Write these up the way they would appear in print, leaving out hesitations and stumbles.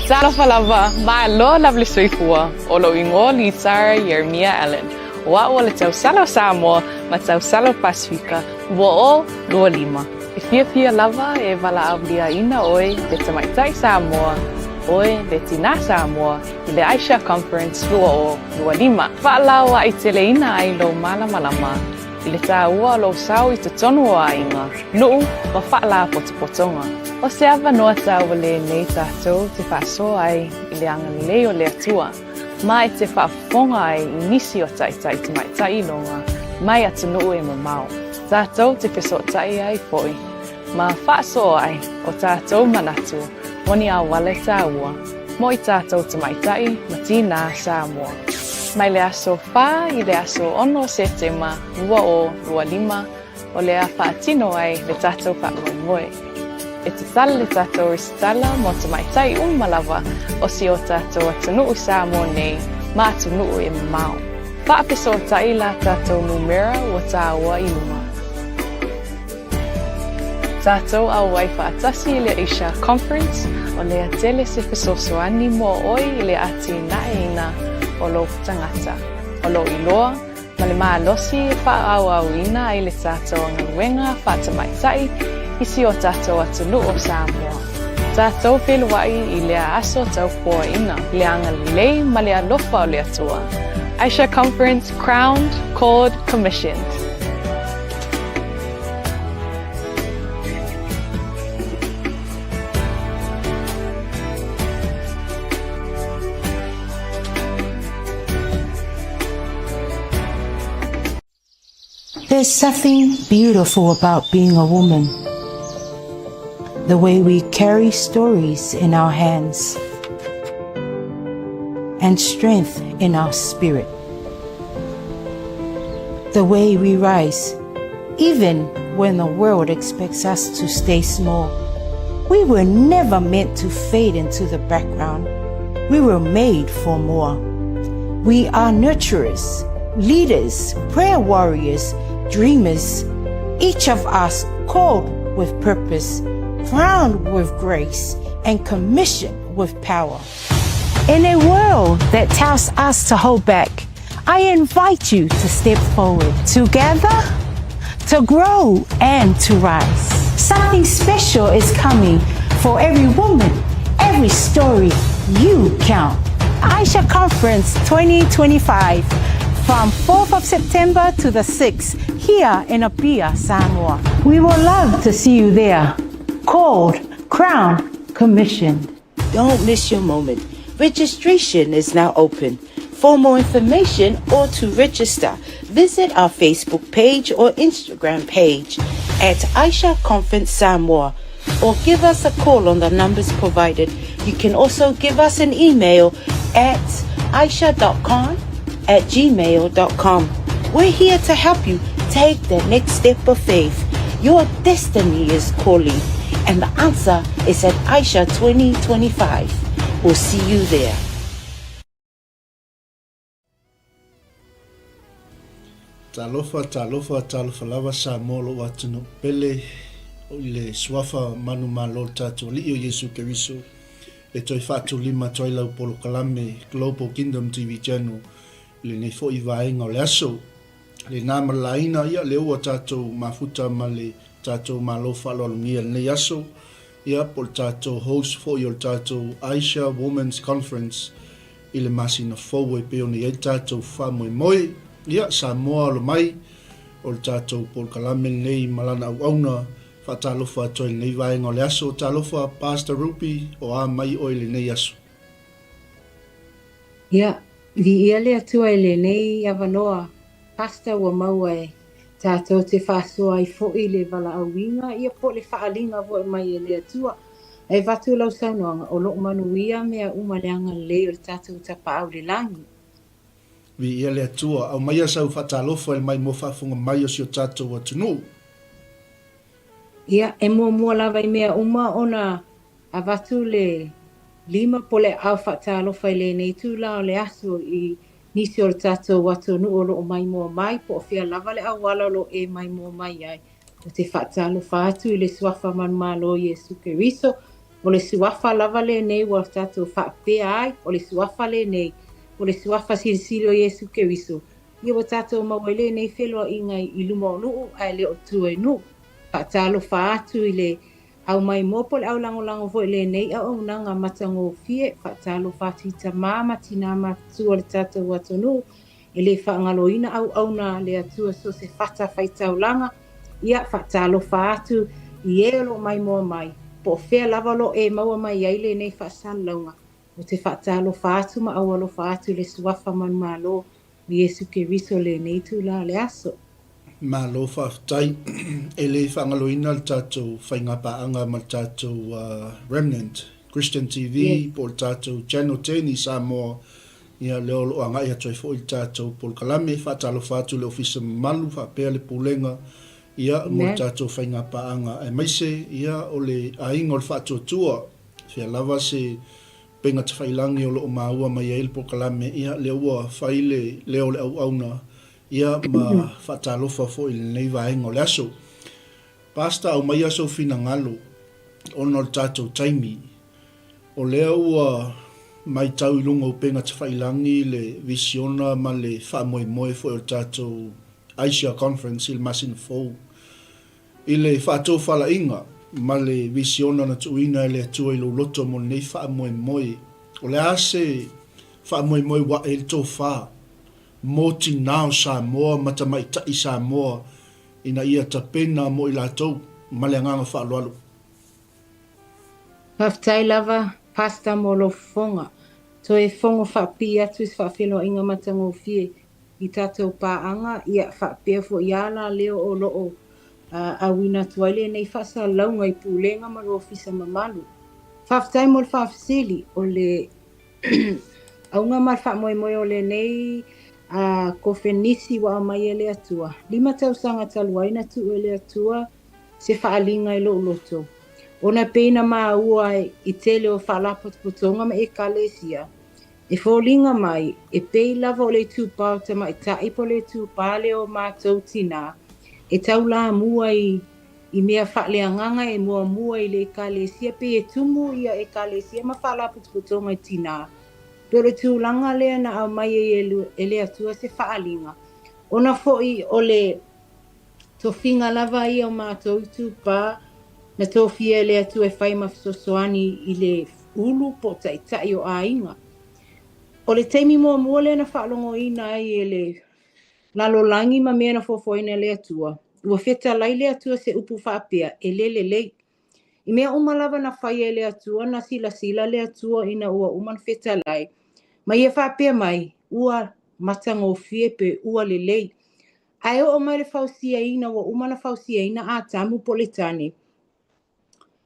Talofa lava, malo lava le soifua, o lou igoa o Lizara Ieremia Allan, o a'u o le tausala o Samoa ma tausala o Pasifika 2025. E fiafia lava e valaauliaina ʻoe le tamaitai Samoa, ʻoe le tinā Samoa i le Asia Conference 2025. Faalauaiteleina ai lou malamalama i le tāua o lou sao i totonu o aiga, nuu ma faalapotopotoga. O se avanoa taua lenei tatou te faasoa ai i le agalelei o le Atua, ma e te faafofoga ai i nisi o taitai tamaitai iloga mai atunuu e mamao. Tatou te fesootai ai foi ma faasoa ai o tatou manatu mo ni auala e tāua mo i tatou tamaitai ma tinā Samoa. Mai le aso 4 i le aso 6 o Setema 2025 o le a faatino ai le tatou faamoemoe. E tatala le tatou resitala mo tamaitai uma lava o si o tatou atunuu Samoa nei ma atunuu e mamao. Faafesootai la tatou numera ua tāua i luma. Tatou auai faatasi i le Asia Conference, o lea tele se fesoasoani mo ʻoe i le atinaeina o lou tagata, o lou iloa, ma le malosi e faaauauina ai le tatou galuega faatamaitai i si o tatou atunuu o Samoa. Tatou feiloai i lea aso taupoaina, le agalelei ma le alofa o le Atua. Asia Conference Crowned, Called, Commissioned. There's something beautiful about being a woman. The way we carry stories in our hands and strength in our spirit. The way we rise, even when the world expects us to stay small. We were never meant to fade into the background. We were made for more. We are nurturers, leaders, prayer warriors, dreamers, each of us called with purpose, crowned with grace, and commissioned with power. In a world that tells us to hold back, I invite you to step forward together, to grow and to rise. Something special is coming for every woman, every story you count. Aisha Conference 2025 from 4th of September to the 6th here in Apia, Samoa. We will love to see you there. Called, crowned, commissioned. Don't miss your moment. Registration is now open. For more information or to register, visit our Facebook page or Instagram page at Aisha Conference Samoa or give us a call on the numbers provided. You can also give us an email at aisha.khan at gmail.com. We're here to help you take the next step of faith. Your destiny is calling, and the answer is at Aisha 2025. We'll see you there. Talofa, talofa, talofa lava Samoa lou atunuu pele i le suafa manumalo o le tatou Alii o Iesu Keriso e toe faatulima atu ai lau polokalame Global Kingdom TV Channel i lenei foi vaega o le aso. Lena ma le laina, ia, lea ua tatou mafuta ma le tatou Malo faaaloalogia i lenei aso, ia, po o le tatou host foi o le tatou Asia Women's Conference i le masina fou e pei ona i ai le tatou faamoemoe. Ia, Samoa alo mai, o le tatou polokalame lenei ma lana auauna, faatalofa atu ai i lenei vaega o le aso. Talofa Pastor Ruby, o a mai oe i lenei aso? Ia, Viia le Atua i lenei avanoa Pastor ua maua e tatou te faasoa ai foi le valaauina ia po o le faaaliga foi mai e le Atua. E avatu lau saunoaga o loo manuia mea uma le agalelei o le tatou Tapaau i le Lagi. Viia le Atua, aumaia sau faatalofa i le maimoa faafofoga mai o si o tatou atunuu. Ia, e muamua lava i mea uma ona Avatu le lima po le aao faatalofa i lenei itula o le aso i nisi o le tatou atunuu o lo o maimoa mai, po o fea lava le auala o lo o e maimoa mai ai. Ou te faatalofa atu i le Suafa Manumalo o Iesu Keriso. O le Suafa lava lenei ua tatou faapea ai, o le Suafa lenei, o le Suafa Silisili o Iesu Keriso, ia ua tatou maua ai lenei feloaiga i luma o nuu ae le o tua i nuu. Faatalofa atu i le au maimoa po o le au lagolago foi i lenei auaunaga matagofie. Faatalofa atu i tamā ma tinā matutua o le tatou atunuu E le faagaloina auauna a le Atua so o se fata faitaulaga, ia, faatalofa atu i e o lo o maimoa mai, po o fea lava o lo o e maua mai ai lenei faasalalauga, ou te faatalofa atu ma aualofa atu i le Suafa manumalo o Iesu Keriso lenei itula o le aso. Malo faafetai. E le faagaloina le tatou faigapaaga ma le tatou Remnant Christian TV Yes. po o le tatou Channel 10 i Samoa, ia lea o lo o agai atu ai foi le tatou polokalame. Faatalofa atu i le Ofisa mamalu faapea le Pulega ia mo le Amen. tatou faigapaaga aemaise ia o le aiga o le Faatuatua, fea lava se upega tafailangi o lo o maua mai ai le polokalame, ia lea ua fai le leo o le auauna Ia ma faatalofa foi i lenei vaega o le aso. Pastor aumaia sou finagalo ona o le tatou taimi. O lea ua maitau i luga o upega tafailangi le visiona ma le faamoemoe foi o le tatou Asia Conference i le masina fou. I le faatofalaiga ma le visiona na tuuina e le Atua i lou loto mo lenei faamoemoe, o le a se faamoemoe ua ae ai le tofa mo tinā o Samoa ma tamaitai Samoa ina ia tapena mo i latou ma le agaga faaaloalo. Faafetai lava Pastor mo lou fofoga. Toe fogo faapipii atu i se faafeiloaiga matagofie i tatou paaga, ia faapea foi a la leo o lo o auina atu ai lenei faasalalauga i Pulega ma le Ofisa mamalu. Faafetai mo le faafesili, o le Auga ma le faamoemoe o lenei kofenisi ua aumai e le Atua. Lima tausaga talu ai na tuu e le Atua se faaaliga i lou loto, ona e pei na maua i tele o faalapotopotoga ma ekalesia, e foliga mai e pei lava o le itupa o tamaitai po o le itupa lea o matou tinā e taulamua i I mea faaleagaga e muamua i le Ekalesia, pei e tumu ia Ekalesia ma faalapotopotoga i tinā. Pei o le tulaga lea na aumai ai e le Atua se faaaliga, ona foi o le tofiga lava ia o matou itupa na tofia e le Atua e fai ma fesoasoani i le ulu po o taitai o aiga. O le taimi muamua lea na faalogoina ai e le Lalolagi ma mea na fuafuaina e le Atua. Ua fetalai le Atua se upu faapea, E le lelei. I mea uma lava na faia e le Atua, na silasila le Atua ina ua uma ona fetalai, ma ia faapea mai, Ua matagofie pe ua lelei. Ae oo mai le fausiaina ua uma ona fausiaina Atamu po o le tane,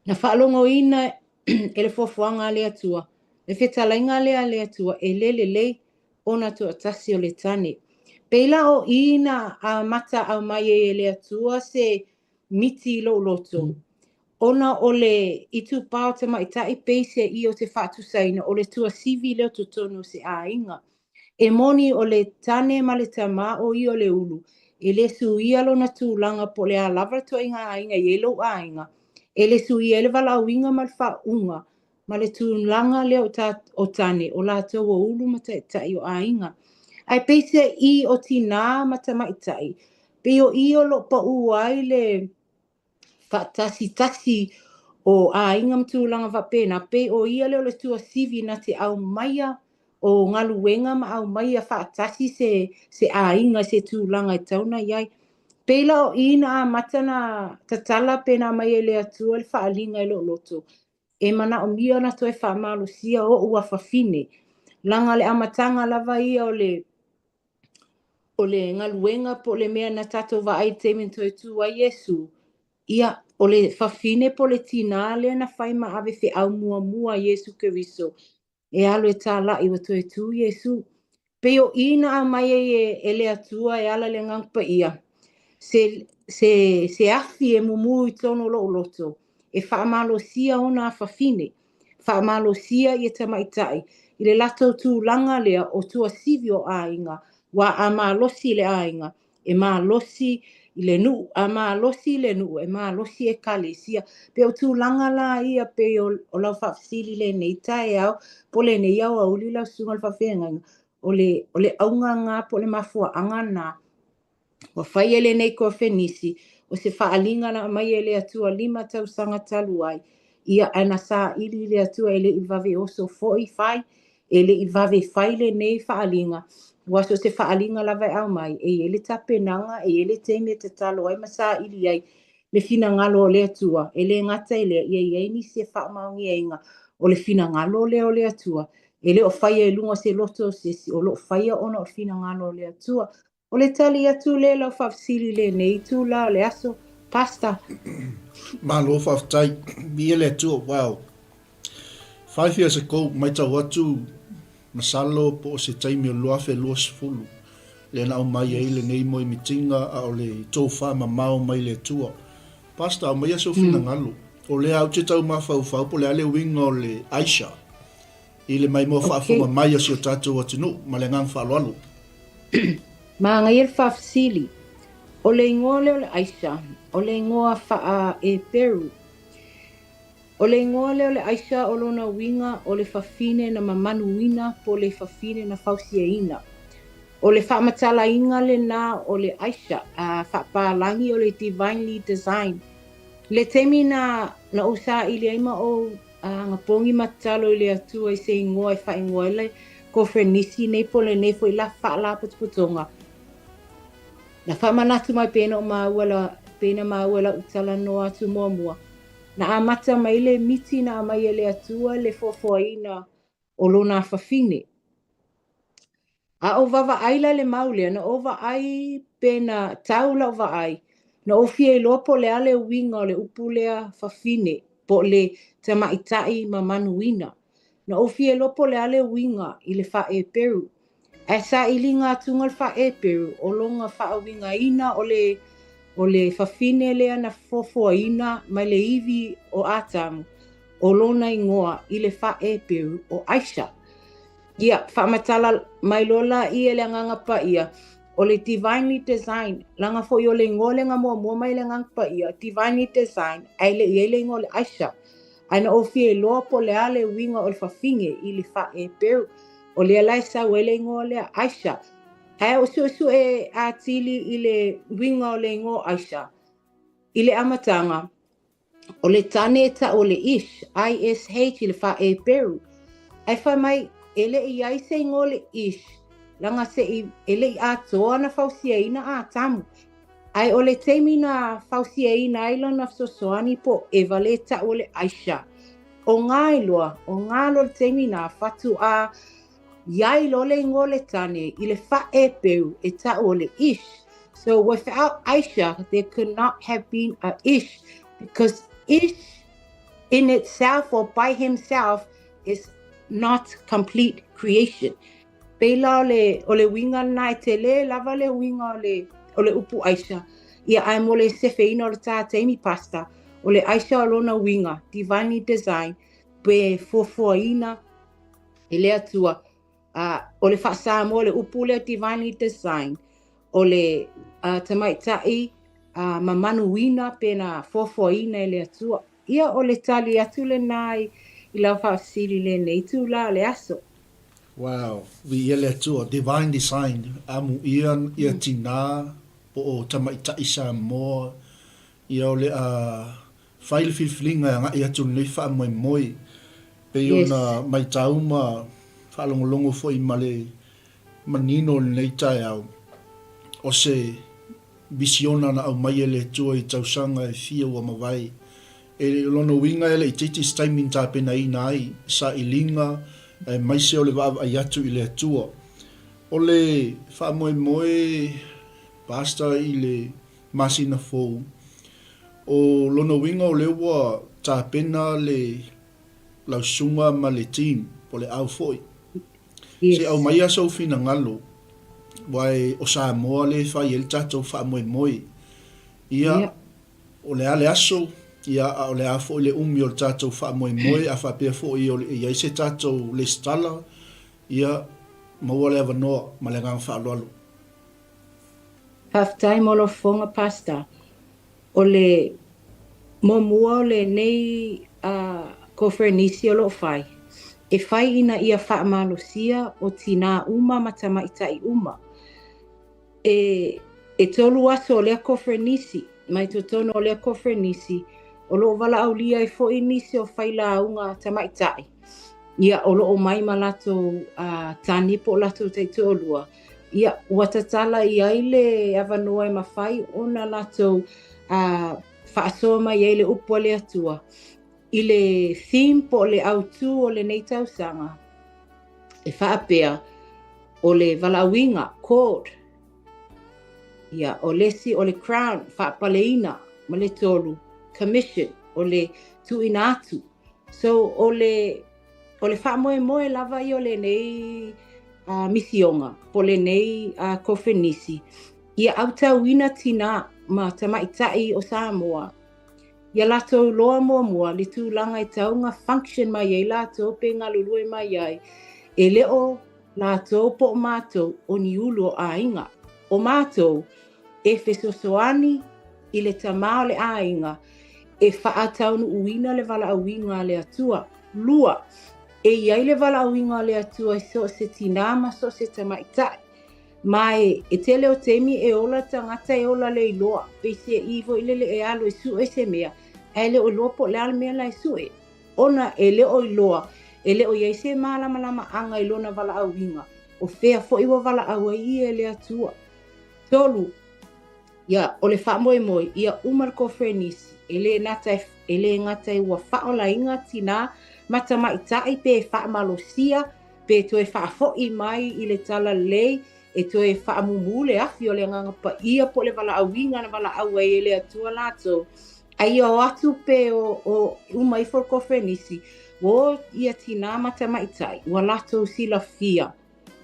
Na faalogoina e le fuafuaga a le Atua, le fetalaiga lea a le Atua, e le lelei ona toatasi o le tane. Pei la o i na amata aumai ai e le Atua se miti i lou loto, ona o le itupa o tamaitai pei se i o te faatusaina o le tuasivi lea o totonu o se aiga. E moni o le tane ma le tamā o ia o le ulu, e le suia lona tulaga po o le a lava le ituaiga aiga e i ai lou aiga, e le suia ai le valaauina ma le faauuga ma le tulaga lea o, ta, o tane, o latou o ulu ma taitai o aiga. Ae peiseai o tinā ma tamaitai, pei o i o lo o paū ai le faatasitasi o aiga ma tulaga faapena, pei o ia lea o le tuasivi na te aumaia o galuega ma aumaia faatasi se, se aiga i se tulaga e tatau ona i ai. Pei la o i na amata na tatala pe na aumai e le Atua le faaaliga i lou loto, e manaomia ona toe faamalosia o'u afafine, leaga le amataga lava ia o le o le galuega po o le mea na tatou vaai i le taimi na toe tu ai Iesu, ia, o le fafine po o le tinā lea na fai ma ave feau muamua a Iesu Keriso e alu e tāla'i ua toe tu Iesu. Pei o i na aumai ai e, e le Atua e ala i le Agaga Paia se, se, se afi e mumu i totonu o lou loto e faamalosia ona afafine Faamalosia ia tamaitai i le latou tulaga lea o tuasivi o aiga, ua a malosi le aiga, e malosi i le nuu, a malosi le nuu, e malosi ekalesia. Pei o tulaga la ia pei o, o lau faafesili lenei taeao, po o lenei aoauli lau susuga i le faafeagaiga, o le, o le auga lena po o le mafuaaga lena Ua fai e lenei kofenisi, o se faaaliga na aumai e le Atua lima tausaga talu ai, ia, ae na saili le Atua e le i vave oso foi fai, e le i vave fai lenei faaaliga, aua so o se faaaliga lava e aumai, e i ai le tapenaga, e i ai le taimi e tatalo ai ma saili ai le finagalo o le Atua, e le gata i lea, ia i ai nisi e faamaoniaina o le finagalo lea o le Atua, e le o faia i luga o se loto o se isi, o lo o faia ona o le finagalo o le Atua. O le tali atu lea i lau faafesili i lenei itula o le aso, Pastor. Malo faafetai. Viia le Atua. Wow. 5 years ago, maitau atu masalo po o se taimi o le 2020 lea na aumai ai lenei moemitiga a o le tofa mamao mai le Atua. Pastor, aumaia sou finagalo. O lea ou te tau mafaufau po o le a le uiga o le Aisha. I le maimoa faafofoga mai a si o tatou atunuu, ma le agaga faaaloalo. Manaia le faafesili. O le igoa lea o le Aisha, o le igoa faa-Eperu. O le igoa lea o le Aisha o lona uiga o le fafine na mamanuina po o le fafine na fausiaina. O le faamatalaina lena o le Aisha, a faapalagi o le Divinely Designed. Le taimi na na ou saili ai ma ou A na pogi ma tatalo i le Atua i se igoa e faaigoa ai le kofenisi nei po o lenei foi la faalapotopotoga. Na faamanatu mai pei ona maua la, pei na maua i lau talanoa atu muamua. Na amata mai le miti na aumai e le Atua le foafoaina o lona afafine. A ou vaavaai la i le mau lea, na ou vaai pe na tau lau vaai, na ou fia iloa po o le a le uiga o le upu lea fafine, po o le tamaitai mamanuina. Na ou fia iloa po o le a le uiga i le faa-Eperu. Ae sailiga atuga le faa-Eperu, o lona faauigaina o le o le fafine lea na foafoaina mai le ivi o Atamu, o lona igoa i le faa-Eperu o Aisha. Ia, faamatala mai loa laia e le Agaga Paia, o le Divinely Designed, leaga foi o le igoa lea na muamua mai e le Agaga Paia, Divinely Designed, ae le i i ai le igoa o le Aisha. Ae na ou fia iloa po o le a le uiga o le fafine i le faa-Eperu, o lea la e sau ai le igoa lea, Aisha. Ae ou suesue atili i le uiga o le igoa o Aisha i le amataga, O le tane e tau o le Ish, I-S-H, i le faa-Eperu. Ae fai mai, e le i ai se igoa o le Ish, leaga se i, e le i atoa ona fausiaina Atamu. Ae o le taimi na fausiaina ai lona fesoasoani po o Eva lea e tau o le Aisha. O ngā iloa, o ngā loa le taimi na fatu a iai loa le igoa o le tane i le faa-Eperu e tau o le Ish. So without Aisha, there could not have been a Ish because Ish in itself or by himself is not complete creation. Pei la o le, o le uiga lena e tele lava le uiga o le, o le upu Aisha. Ia ae mo le sefeina o le tā taimi pastor, o le Aisha o lona uiga, divinely designed, pe fuafuaina e le Atua, a, o le faa-Samoa, le upu lea divinely designed, o le uh, tamaitai uh, mamanuina pe na foafoaina e le Atua. Ia, o le tali atu lena i, i lau faafesili lenei itula o le aso. Wow, viia le Atua, divine design, amuia ia tinā po o tamaitai Samoa, ia o le a Fai le filifiliga e agai atu i lenei faamoemoe, pei ona maitau ma faalogologo foi ma le manino o lenei taeao, o se misiona na aumai e le Atua i tausaga e fia ua mavae. E lona uiga e le itiiti se taimi na tapenaina ai sailiga aemaise o le vaavaai atu i le Atua. O le faamoemoe Pastor i le masina fou, O lona uiga o lea ua tapena le lausuga ma le team, po o le au foi. Se aumaia sou finagalo, aua o Samoa lea e fai ai le tatou faamoemoe. Ia, o le a le aso, ia, a o le a foi le umi o le tatou faamoemoe, a faapea foi o le i ai se tatou lesitala, ia, maua le avanoa ma le agaga faaaloalo. Faafetai mo lou fofoga Pastor. O le muamua o lenei koferenisi o lo o fai, e fai ina ia faamalosia o tinā uma ma tamaitai uma. E e tolu aso o lea koferenisi, ma i totonu o lea koferenisi, o lo o valaaulia ai foi nisi o failauga tamaitai, ia o lo o mai ma latou tane po o latou taitoalua, ia ua tatala i ai le avanoa e mafai ona latou faasoa mai ai le upu a le Atua i le theme po o le autū o lenei tausaga e faapea o le valaauina, called, ia o le isi o le crown, faapaleina, ma le tolu, commission, o le tuuina atu. So o le o le faamoemoe lava ia o lenei misioga po o lenei kofenisi ia autauina tinā ma tamaitai o Samoa ia latou iloa muamua le tulaga e tatau ona function mai ai latou pe galulue mai ai e le o latou po o matou o ni ulu o aiga. O matou e fesoasoani i le tama o le aiga e faataunuuina le valaauina a le Atua. Lua, e i ai le valaauina a le Atua i so o se tinā ma so o se tamaitai. Ma e, e tele o taimi e ola tagata e ola le iloa, peiseai foi lele e alu e sue se mea, ae le o iloa po o le a le mea la e sue. Ona e le o iloa, e le o i ai se malamalamaaga i lona valaauina, o fea foi ua valaau ai ia e le Atua. Tolu, ia, o le faamoemoe, ia uma le koferenisi, e le gata e, e le gata e ua faaolaina tinā ma tamaitai pe faamalosia, pe toe faafoi mai i le talalelei, e toe faamumū le afi o le Agaga Paia po o le valaauina na valaau ai e le Atua latou, a ia o atu pe o, o uma ifo le koferenisi, ua o ia tinā ma tamaitai, ua latou silafia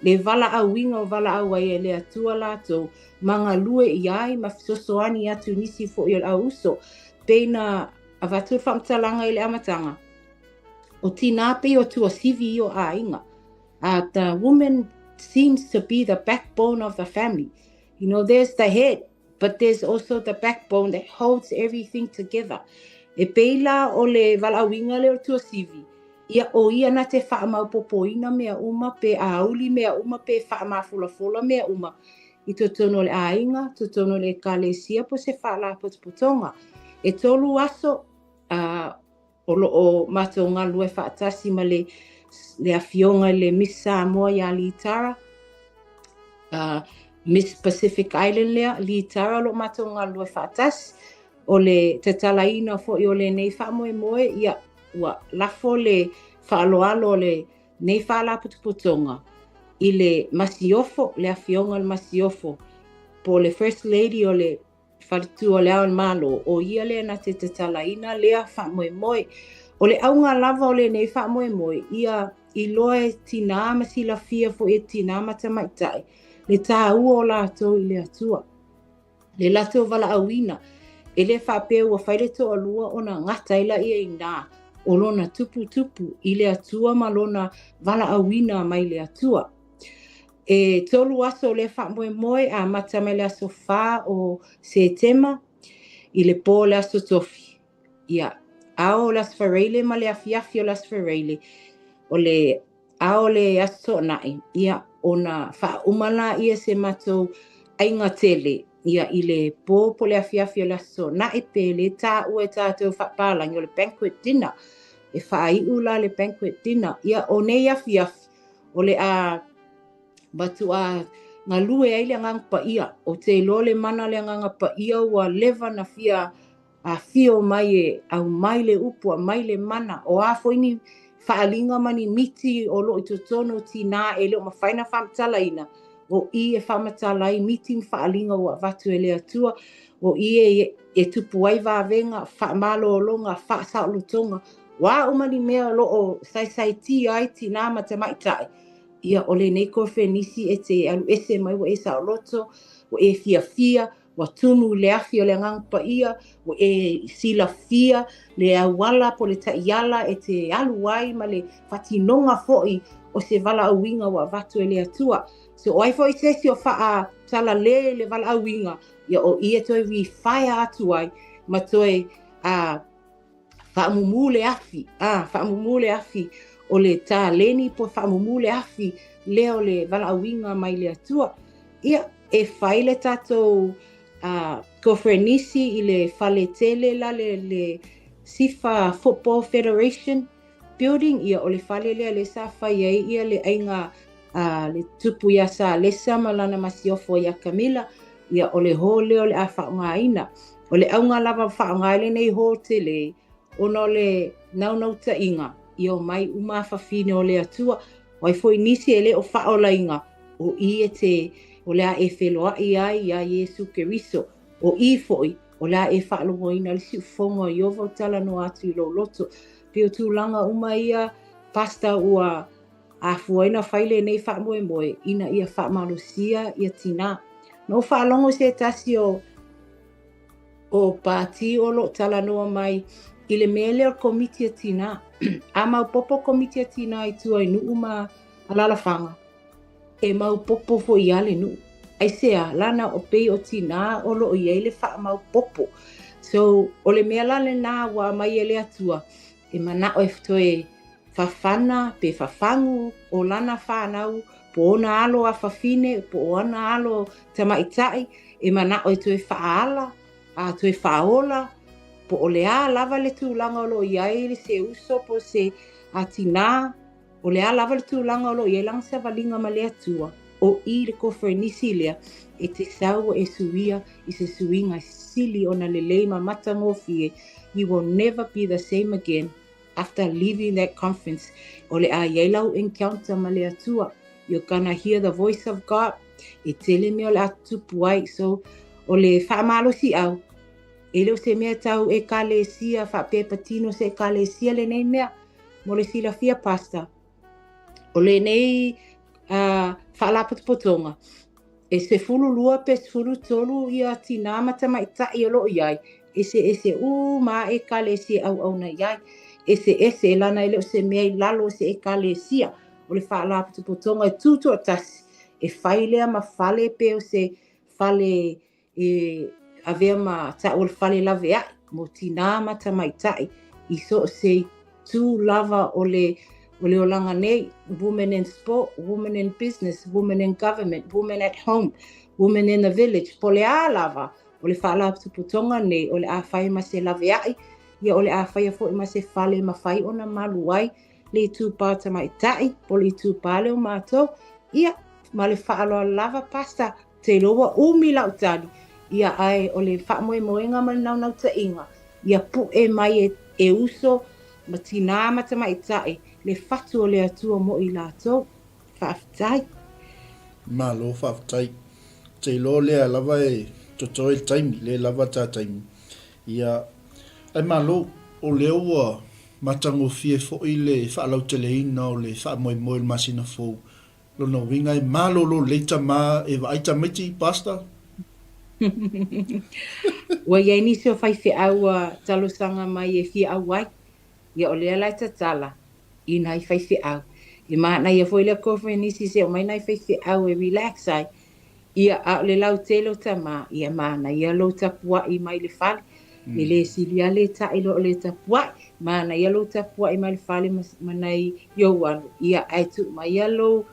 le valaauina o valaau ai e le Atua latou ma galue i ai ma fesoasoani atu i nisi foi o le au uso. Pei na avatu le faamatalaga i le amataga, o tinā pei o tuasivi ia o aiga. The woman seems to be the backbone of the family. You know, there's the head, but there's also the backbone that holds everything together. E pei la o le valaauina lea o le tuasivi, ia o ia na te faamaopopoina mea uma pe auli mea uma pe faamafolafola mea uma i totonu o le aiga, totonu o le ekalesia po o se faalapotopotoga. E tolu aso o lo o matou galulue faatasi ma le le afioga i le Miss Samoa ia Litara, Miss Pacific Island lea, Litara o lo o matou galulue faatasi. O le tatalaina foi o lenei faamoemoe, ia, ua lafo le faaaloalo o lenei faalapotopotoga i le Masiofo, le afioga i le Masiofo, po o le First Lady o le Faletua o le Ao o le Malo, o ia lea na te tatalaina lea faamoemoe. O le auga lava o lenei faamoemoe, ia iloa e tinā ma silafia foi e tinā ma tamaitai le tāua o latou i le Atua, le latou valaauina. E le faapea ua fai le toalua ona gata ai laia i ina o lona tuputupu i le Atua ma lona valaauina mai le Atua. E tolu aso o lea faamoemoe, amata mai le aso 4 o Setema i le pō o le aso Tofi. Ia, ao o le aso Faraile ma le afiafi o le aso Faraile, o le ao o le aso Toonai, ia, ona faauma laia se matou aiga tele, ia, i le pō po o le afiafi o le aso Toonai, pe le taua e tatou faapalagi o le banquet dinner. E faaiu la le banquet dinner. Ia, o nei afiafi, o le a matuā galue ai le Agaga Paia. Ou te iloa le mana o le Agaga Paia ua leva na fia afio mai e aumai le upu, aumai le mana. O a foi ni faaaliga ma ni miti o lo o i totonu o tinā e le o mafai ona faamatalaina, o i e faamatala ai miti ma faaaliga ua avatu e le Atua, o i e, e tupu ai vavega, faamalologa, faasaolotoga, o a uma ni mea o lo o saesaitia ai tinā ma tamaitai, ia o lenei kofenisi e te alu ese mai ua e saoloto, ua e fiafia, ua tumu i le afi o le Agaga Paia, ua e silafia le auala po o le taiala e te alu ai ma le faatinoga foi o se valaauina ua avatu e le Atua. So o ai foi se isi o faa Talalē le valaauina, ia o i e toe refire atu ai ma toe a faamumu le afi, a faamumu le afi o le taleni po faamumu le afi lea o le valaauina mai le Atua. Ia, e fai le tatou koferenisi i le fale tele la le, le Sifa Football Federation Building, ia o le fale lea le sa fai ai ia le aiga a le tupu iā Salesa ma lana masiofo iā Kamila, ia o le hall lea o le a faaaogaina. O le auga lava faaaoga ai lenei hall tele, ona o le naunautaiga ia omai uma afafine o le Atua, o ai foi nisi e le o faaolaina, o i e te o le a e feloai ai iā Iesu Keriso, o i foi o le a e faalogoina le siufofoga o Ieova o talanoa atu i lou loto. Pei o tulaga uma ia, Pastor, ua afua ai ona fai lenei faamoemoe ina ia faamalosia ia tinā. Na ou faalogo i se tasi o o Pati o lo o talanoa mai i le mea lea o le Komiti a Tinā. A maopopo Komiti a Tinā i tua i nuu ma alalafaga, e maopopo foi ia le nuu. Aisea, lana o pei o tinā o lo o i ai le faamaopopo. So, o le mea la lenā ua aumai e le Atua, e manao e toe fafana pe fafagu o lana fanau po ona alo afafine po o ana alo tamaitai e manao e toe faaala a toe faaola po o le a lava le tulaga o lo o i ai se uso po o se tinā o le a lava le tulaga o lo o i ai lana savaliga ma le Atua o i le koferenisi lea e te sau e suia i se suiga sili ona lelei ma matagofie. You will never be the same again after leaving that conference. O le a i ai lau encounter ma le Atua. You're gonna hear the voice of God. E tele mea o le a tutupu ai. So, o le faamalosiau, e le o se mea tau ekalesia, faapea e patino se ekalesia lenei mea. Mo le silafia, Pastor, o lenei faalapotopotoga, e 12 pe 13 ia tinā ma tamaitai o lo o i ai, eseese uma lava ekalesia e auauna i ai. Eseese, lana e le o se mea i lalo o se ekalesia. O le faalapotopotoga e tutoatasi, e fai lea ma fale pe o se fale e avea ma ta'u o le fale lavea'i mo tinā ma tamaitai i so o se itu lava o le o le olaga nei, women in sport, women in business, women in government, women at home, women in the village, po o le a lava o le faalapotopotoga nei o le a fai ma se lavea'i, ia o le a faia foi ma se fale e mafai ona malu ai le itupa tamaitai po o le itupa lea o matou, ia ma le faaaloalo lava Pastor. Te iloa ua umi lau tali, ia ae o le faamoemoega ma le naunautaiga, ia pu'e mai e, e uso ma tinā ma tamaitai le fatu o le Atua mo i latou. Faafetai. Malo faafetai. Te iloa lea lava e totoe le taimi, lea lava ta taimi. Ia, ae malo, o lea ua matagofie foi le faalauteleina o le faamoemoe i le masina fou Lona uiga e malolo lelei tama e vaai tamaiti, Pastor? Ua i ai nisi o faifeau ua talosaga mai e fia auai. Ia o lea la e tatala i nai faifeau. E manaia foi lea koferenisi se omai nai faifeau e relax ai. Ia, a o le lautele o tama, ia manaia lou tapua'i mai le fale. E le sili lava le ta'i loa o le tapua'i. Manaia lou tapua'i mai le fale ma, ma nai ou alo. Ia, ae tuu maia lou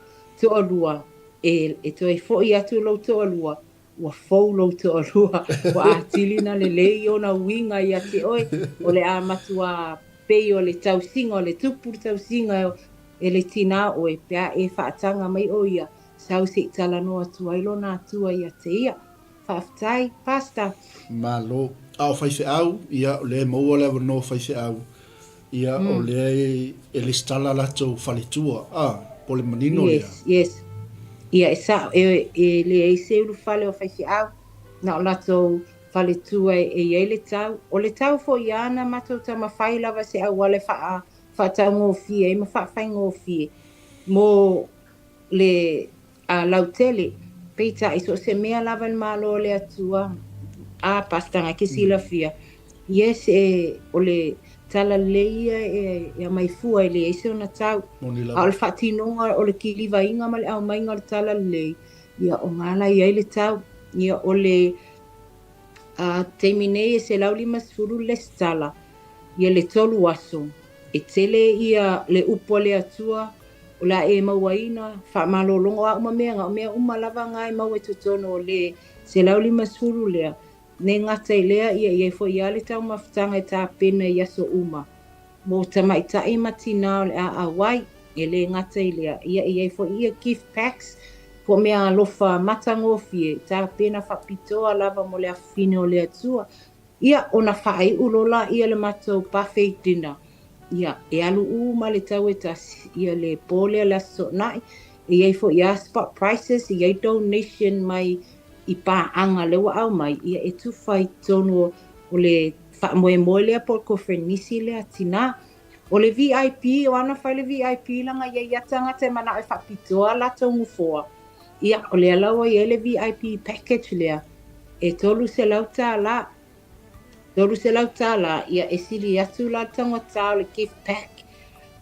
toalua e, e toe fo'i atu lou toalua, ua fou lou toalua, ua atili ona lelei ona uiga ia te oe, o le a matuā pei o le tausiga o le tupu le tausiga e le tinā oe pe a e faataga mai ʻo ia. Sau se i talanoa atu ai lona Atua ia te ia. Faafetai, Pastor. Malo. A o faifeau, ia, o lea e maua le avanoa o faifeau, ia, o lea e lesitala latou faletua, a, po o le manino lea. Yes, yes. Ia, e sa'o, e, e leai se ulufale o faifeau, na o latou faletua e, e i ai le tau. O le tau foi ia na matou taumafai lava se auala e faa, faataugofie ai ma faafaigofie mo le a lautele, peitai so o se mea lava i le Malo o le Atua, a Pastor na ke silafia, yes e o le talalelei ia e e aumai fua e leai se ona tau. Moni A o lava. le faatinoga o le kilivaina ma le aumaiga o le talalelei, Ia, o gā la i ai le tau. Ia, o le a, taimi nei e 150 le lesitala, ia le tolu aso. E tele ia le upu a le Atua o le a e mauaina, faamalologa, o a uma mea nga, o mea uma lava nga e maua i totonu o le 150 lea. Ne gata i lea, ia i ai foi lava le taumafataga e tapena i aso uma mo tamaitai ma tinā o le a auai. E le gata i lea, ia e i ai foi ia gift packs po o mea alofa matagofie e tapena faapitoa lava mo le afafine o le Atua. Ia, ona faaiu loa lea le matou buffet dinner. Ia, e alu uma le tau e tasi, ia le po lea le Aso Toonai. E i ai foi lava spot prices, e i ai donation mai i paaga lea ua aumai, ia e tufa i totonu o le faamoemoe lea po o le koferenisi lea a tinā. O le VIP, o ana fai le VIP leaga e i ai lava tagata e manao e faapitoa latou nofoa. Ia, o lea la ua i ai le VIP package lea, e $300. $300, ia e sili atu la le taugata o le gift pack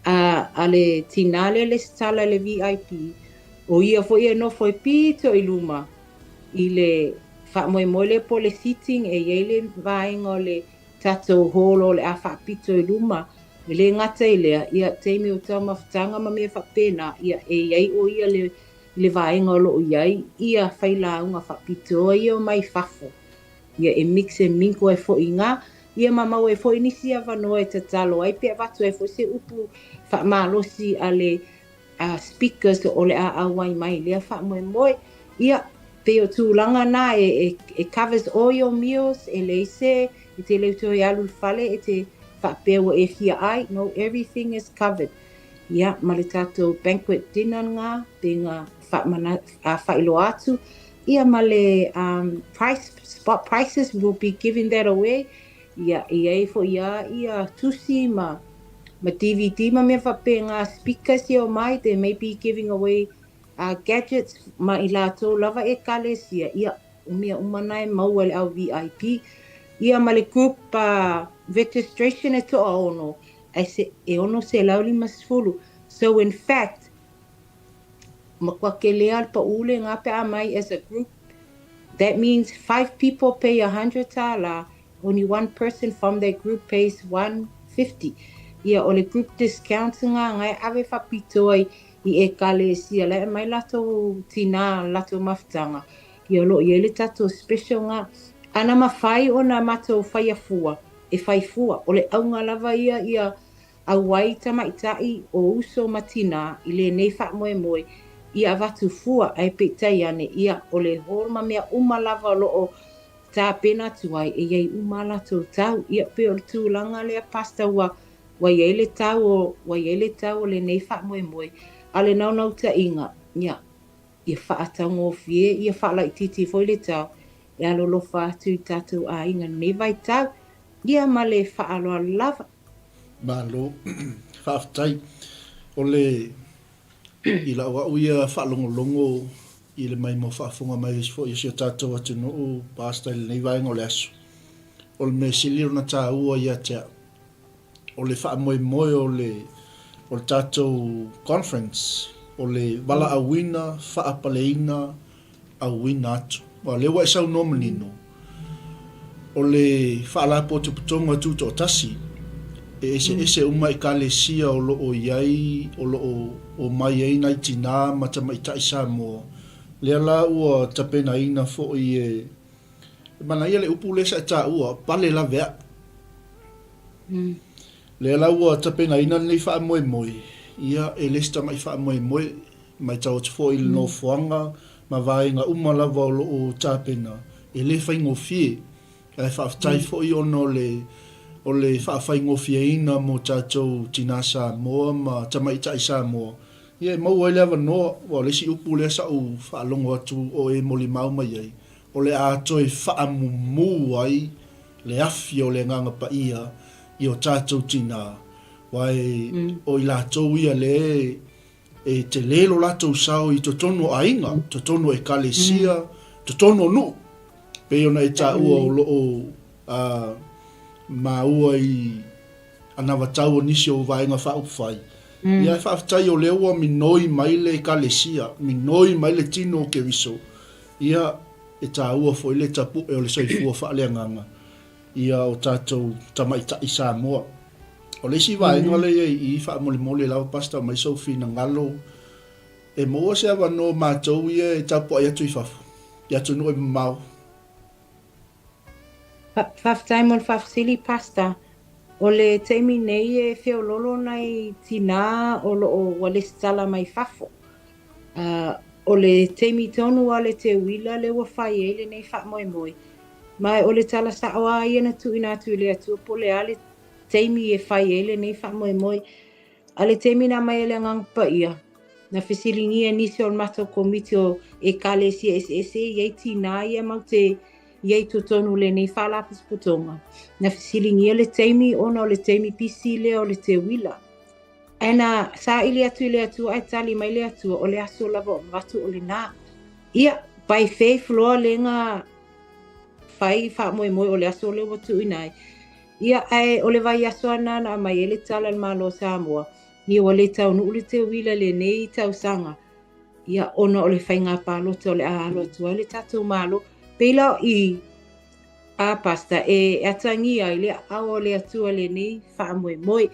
a, a le tinā lea e lesitala i le VIP, o ia foi e nofo e pito i luma i le faamoemoe lea po o le seating e i ai le vaega o le tatou hall o le a faapito i luma. E le gata i lea, ia taimi o taumafataga ma mea faapena, ia e i ai o ia le, le vaega o lo o i ai ia failauga faapitoa ia mai fafo. Ia e mix e mingle ai foi i ina, ia ma maua ai foi nisi avanoa e tatalo ai pe avatu ai foi se upu faamalosi a le a speakers o le a auai mai i lea faamoemoe. Ia, pei o tulaga na e, e, e covers all your meals, e leai se, e te le toe alu i le fale e te faapea ua e fia ai, no, everything is covered. Ia, ma le tatou banquet dinner nga, pe nga faamana, a faailoa atu, ia ma le um, price, spot prices, we will be giving that away. Ia, e i ai foi a ia tusi ma, ma DVD ma mea faapea speakers ia o mai, they may be giving away uh, gadgets ma i latou lava ekalesia, ia, o mea uma na e maua i le au VIP. Ia ma le group uh, registration e toaono, e, se, e 650. So in fact, matua tele le pau le ngā pe a mai as a group. That means five people pay $100, only one person from that group pays 150. Ia, o le group discount ngā ngai ave whapito ai i ekalesia le mai latou tinā, latou mafutaga. Ia o lo o i ai le tatou special ngā. Ana mafai ona matou faia fua, e fai fua. O le auga lava ia ia auai tamaitai o uso ma tinā i lenei faamoemoe ia avatu fua ae peitai ane ia o le hall ma mea uma lava o lo o tapena atu ai e i ai uma a latou tau. Ia pei o le tulaga lea Pastor ua ua i ai le tau o ua i ai le tau o lenei faamoemoe a o le naunautaiga ia ia faataugofie ia faalaitiiti foi le tau e alolofa atu i tatou aiga i lenei vaitau ia ma le faaaloalo lava. Malo. Faafetai. O le, i lau au ia faalogologo i le maimoa faafofoga mai foi o si o tatou atunuu, Pastor, i lenei vaega o le aso, o le mea sili ona taua ia te au, o le faamoemoe o le, o le tatou conference, o le valaauina, faapaleina, auina atu. Aua o lea ua e saunoa manino, o le Faalapotopotoga Tutoatasi, e eseese uma Ekalesia o lo o i ai, o lo o omai ai nai tinā ma tamaitai Samoa, lea la ua tapenaina foi e, e manaia le upu lea sa e taua, pale laveai. Lea la ua tapenaina lenei faamoemoe, ia e le se tamai faamoemoe, Matau atu foi i le nofoaga ma vaega uma lava o lo o tapena, e le faigofie. Ae faafetai foi ona o le o le faafaigofieina mo tatou tinā Samoa ma tamaitai Samoa, ia e maua ai le avanoa, aua o le isi upu lea sa ou faalogo atu o e molimau mai ai, o le a toe faamumu ai le afi o le Agaga Paia i o tatou tinā, aua e o i latou ia lea E tele lo latou sao i totonu o aiga, totonu o ekalesia, totonu o nuu. Pei ona e taua o loo maua i anavatau o nisi o Vaega Faaupufai. Ia, e faafetai o lea ua minoi mai le Ekalesia, minoi mai le tino o Keriso, ia, e taua foi le tapu'e o le soifua faaleagaga, ia, o tatou tamaitai Samoa. O le isi vaega lea i i i faamolemole lava Pastor aumai sou finagalo, e maua se avanoa o matou ia e tapuai atu i fafo, i atunuu e mamao. Faafetai mo le faafesili Pastor. O le taimi nei e feololo nai tinā o lo o ua lesitala mai fafo. O le taimi tonu a le teuila lea ua fai ai lenei faamoemoe. Ma o le tala sa'o a ia na tuuina atu i le Atua po o le a le taimi e fai ai lenei faamoemoe. A le taimi na aumai ai le Agaga Paia, na fesiligia nisi o le matou komiti o Ekalesia eseese e i ai tinā ia matou te i ai i totonu o lenei faalapotopotoga, na fesiligia le taimi ona o le taimi pisi lea o le teuila. Ae na saili atu i le Atua ae tali mai le Atua, o le aso lava o avatu o lenā. Ia, by faith loa lea na fai faamoemoe o le aso lea ua tuuina ai. Ia, ae o le vaiaso lava lena na aumai ai le tala a le Malo o Samoa, ia ua le taunuu le teuila i lenei tausaga, ia ona o le faiga palota o le a alo atu ai le tatou Malo. Pei la i a Pastor e atagia ai le aao o le Atua i lenei faamoemoe.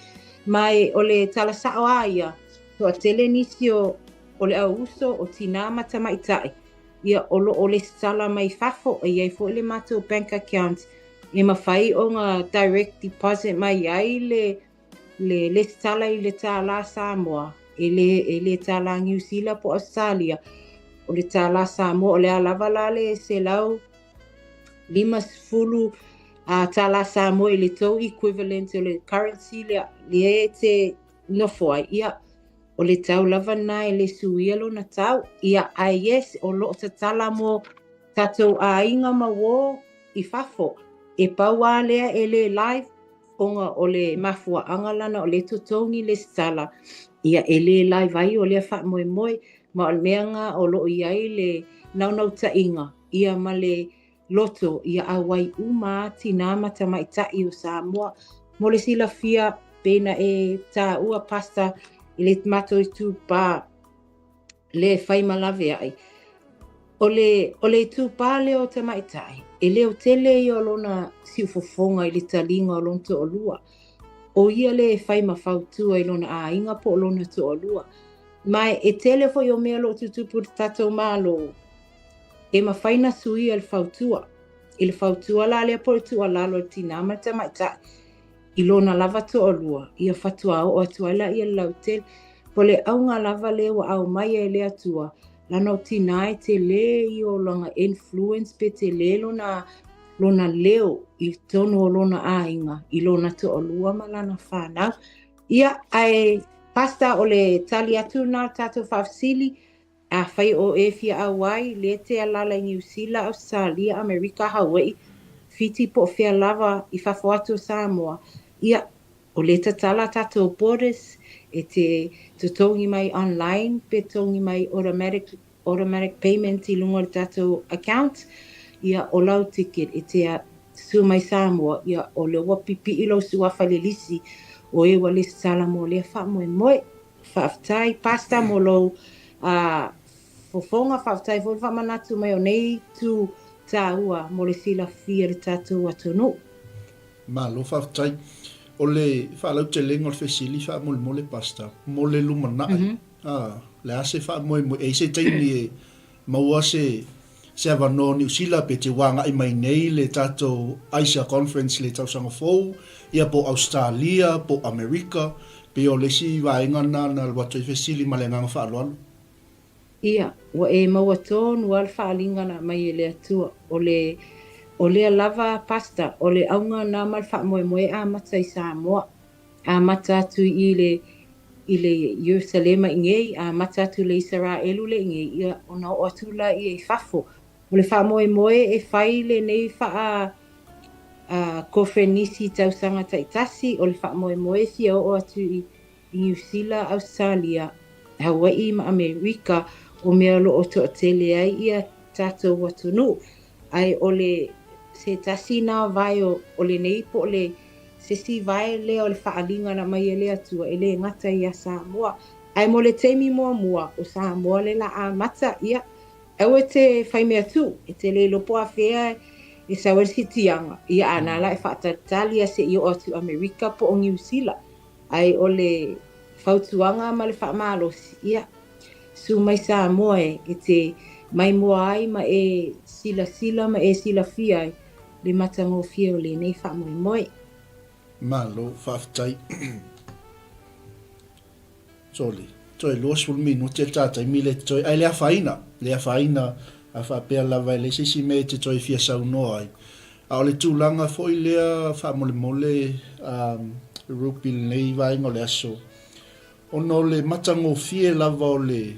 Ma e o le tala sa'o a ia, toatele nisi o o le au uso, o tinā ma tamaitai, ia o lo o lesitala mai fafo, e i ai foi le matou bank account e mafai ona direct deposit mai ai le le lesitala i le tālā Samoa, e le, e le tālā Niu Sila po o Ausetalia, o le tālā Samoa, o le a lava la le 150 a tālā Samoa i le tou equivalent o le currency lea, lea e te nofo ai, ia, o le tau lava lena e le suia lona tau. Ia, ae yes, o lo o tatala mo tatou aiga ma uō i fafo. E pau a lea e le live, ona o le mafuaaga lana o lea e totogi lesitala, ia e le live ai o lea faamoemoe, ma o le mea na o lo o i ai le naunautaiga ia ma le loto ia auai uma a tinā ma tamaitai o Samoa. Mo le silafia, pei na e taua Pastor i le matou itupā le fai ma laveai, o le, o le itupā lea o tamaitai, e leo tele ia o lona siufofoga i le taliga o lona toalua. O ia lea e fai ma fautua i lona aiga po o lona toalua. Ma e tele foi o mea o lo o tutupu i le tatou Malo, E mafai na suia le fautua. I le fautua la lea po o le tuualalo a le tinā ma le tamaitai i lona lava toalua, ia faatoa oo atu ai laia i le lautele. Po o le auga lava lea ua aumai e le Atua, lana o tinā e tele ia o lona influence pe tele lona lona leo i totonu o lona aiga, i lona toalua ma lana fanau. Ia, ae Pastor o le tali atu lena o le tatou faafesili, Afai o e fia auai, lea te alala i Niu Sila, Ausetalia, Amerika, Hawai'i, Fiti po o fea lava i fafo atu o Samoa, ia, o lea tatala tatou borders, e te totogi mai online pe totogi mai automatic, automatic payment i luga o le tatou account, ia, o lau ticket e te susu mai Samoa, ia, o lea ua pipi'i lou suafa i le lisi o e ua lesitala mo lea faamoemoe. Faafetai Pastor mo lou fofoga, faafetai foi le faamanatu mai o nei itu taua mo le silafia i le tatou atunuu. Malo faafetai. O le faalautelega o le fesili faamolemole Pastor, mo le lumanai, a, le a se faamoemoe, e i ai se taimi e maua se se avanoa o Niu Sila pe te ua agai mai nei le tatou Asia Conference i le tausaga fou, ia po o Ausetalia, po o Amerika, pei o le isi vaega lena na alu atu ai fesili ma le agaga faaaloalo. Ia, ua e maua tonu lava le faaaliga na aumai e le Atua. O le, o lea lava Pastor, o le auga lena ma le faamoemoe e amata i Samoa. Amata atu i le i le Ierusalema inei, amata atu i le Isaraelu le inei, ia ona oo atu laia i fafo. O le faamoemoe e fai lenei faa kofenisi tausaga taitasi, o le faamoemoe e fia oo atu i Niu Sila, Ausetalia, Hawai'i ma Amerika, o mea o lo o toatele ai ia tatou atunuu. Ae o le se tasi na vae o lenei po o le. Se isi vae lea o le faaaliga na aumai e le Atua e le gata ia Samoa, ae mo le taimi muamua o Samoa le la amata, ia, aua e te fai mea tuu, e te le iloa po o afea e sau ai le siitiaga, ia a na la e faatalitali a se i oo atu i Amerika po o Niu Sila. Ae o le fautuaga ma le faamalosi, ia, susu mai Samoa e, e te maimoa ai ma e silasila ma e silafia ai le matagofie o lenei faamoemoe. Malo, faafetai. Sorry, toe 20 minute le ta taimi le toe, ae le afaina, le afaina, a faapea lava e leai se isi mea e te toe fia saunoa ai. A o le tulaga foi lea faamolemole, um, Ruby i lenei vaega o le aso, Ona o le matagofie lava o le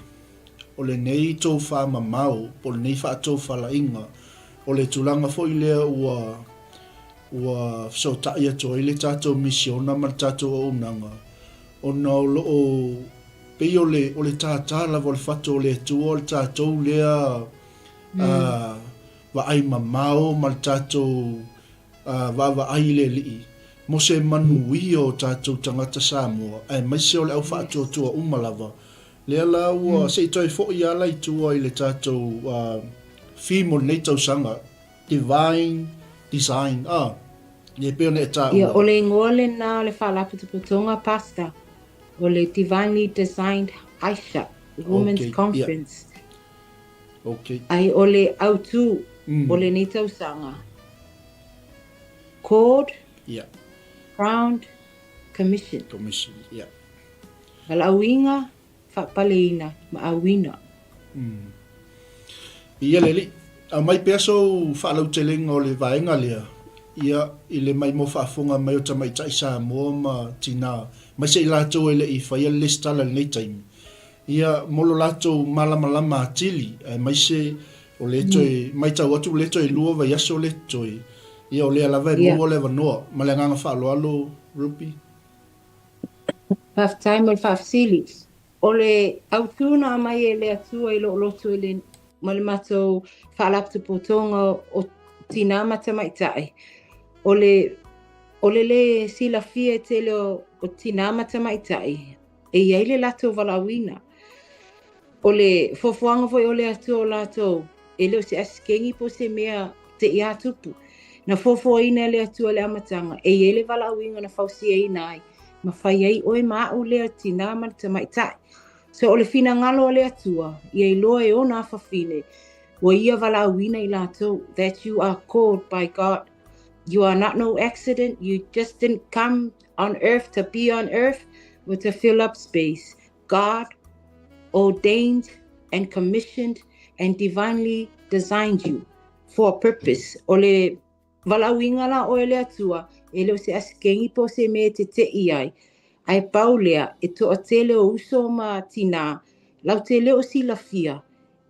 o lenei toufamamao po o lenei faatofalaiga, o le tulaga foi lea ua ua fesootai atu ai le tatou misiona ma le tatou auaunaga, ona o lo o pei o le o le tātā lava o le fatu o le Atua o le tatou lea vaai mamao ma le tatou A vaavaai i le Alii, mo se manuia o tatou tagata Samoa, aemaise o le au faatuatua uma lava, lea la ua se i toe foi ala i tua i le tatou theme o lenei tausaga, Divine Design, a, e pei ona e taua. Ia, o le igoa lena o le Faalapotopotoga, Pastor, o le Divinely Designed Aisha Women's Conference. Okay. Ai o le autu o lenei tausaga, Called, Crowned, Commissioned. Commissioned, yeah. Valaauina, faapaleina ma auina. Ia le alii, aumai pea sou faalautelega o le vaega lea, ia, i le maimoa faafofoga mai o tamaitai Samoa ma tina, aemaise i latou e le i faia le lesitala i lenei taimi. Ia, mo lo latou malamalama atili, aemaise o lea toe, matau atu o lea toe lua vaiaso lea totoe, ia o lea lava e maua le avanoa. Ma le agaga faaaloalo, Ruby. Faafetai mo le faafesili. O le autu na aumai e le Atua i lou loto i le, ma le matou faalapotopotoga o tinā ma tamaitai, o le, o le lē silafia e tele o, o tinā ma tamaitai, e i ai le latou valaauina. O le fuafuaga foi o le Atua o latou, e le o se asikeni po o se mea te'i a tupu. Na fuafuaina e le Atua i le amataga, e i ai le valaauina na fausiaina ai, ma fai ai oe ma a'u lea tinā ma le tamaitai. So o le finagalo o le Atua, ia iloa e ona afafine, ua ia valaauina i latou, that you are called by God. You are not no accident, you just didn't come on earth to be on earth or to fill up space. God ordained and commissioned and divinely designed you for a purpose. O le valaauina la oe e le Atua, e le o se asikeni po o se mea e teteʻi ai. Ae pau lea, e toatele o uso ma tinā, lau te le o silafia,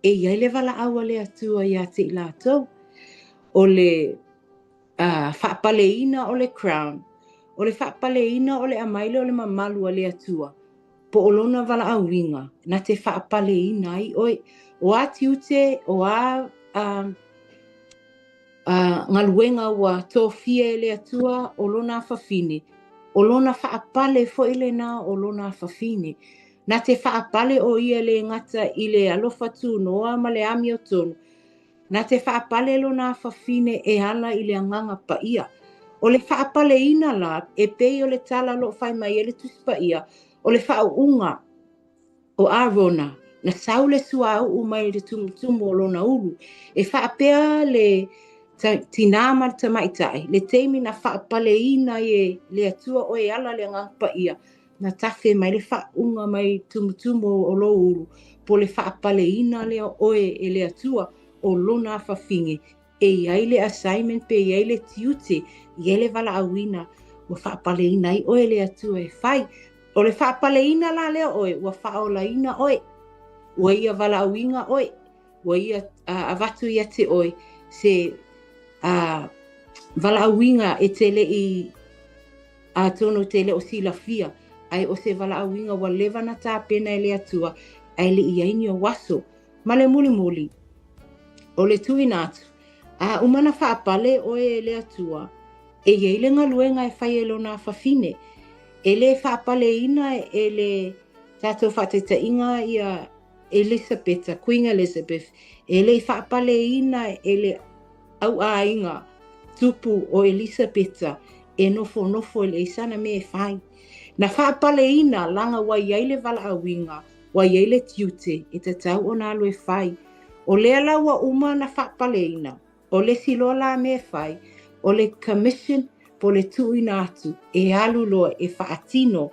e i ai le valaau a le Atua iā te i latou. O le faapaleina o le crown, o le faapaleina o le aumai lea o le mamalu a le Atua, po o lona valaauina, na te faapaleina ai oe. O a tiute, o a galuega ua tofia e le Atua o lona afafine, o lona faapale foi lena o lona afafine. Na te faapale o ia le gata i le alofa tunoa ma le amiotonu, Na te faapale lona afafine e ala i le Agaga Paia. O le faapaleina la, e pei o le tala o lo o fai mai ai le Tusi Paia, o le faauuga o Arona, na sau le suauu mai le tumutumu o lona ulu. E faapea le tinā ma le tamaitai, le taimi na faapaleina ai e le Atua oe e ala le Agaga Paia, Na tafe mai le faauuga mai tumutumu o lou ulu, po le faapaleina lea o oe e le Atua o lona afafine, e i ai le assignment pe i ai le tiute, i ai le valaauina ua faapaleina ai oe e le Atua e fai. O le faapaleina la lea o oe, ua faaolaina oe, ua ia valaauina oe, ua ia avatu ia te oe se valaauina e te le i Atonu te le o silafia, ae o se valaauina ua leva na tapena e le Atua, ae le i ai ni ou aso. Ma le mulimuli, o le tuuina atu, a uma na faapale oe e le Atua, E i ai le galuega e fai e lona afafine. E le faapaleina e le tatou faataitaiga ia Elisapeta, Queen Elizabeth, e le i faapaleina e le auaiga tupu o Elisapeta e nofonofo e leai sana mea e fai. Na faapaleina laga ua i ai le valaauina, ua i ai le tiute e tatau ona alu e fai. O lea la ua uma ona faapaleina, O le isi loa la mea e fai, o le commission po le tuuina atu e alu loa e faatino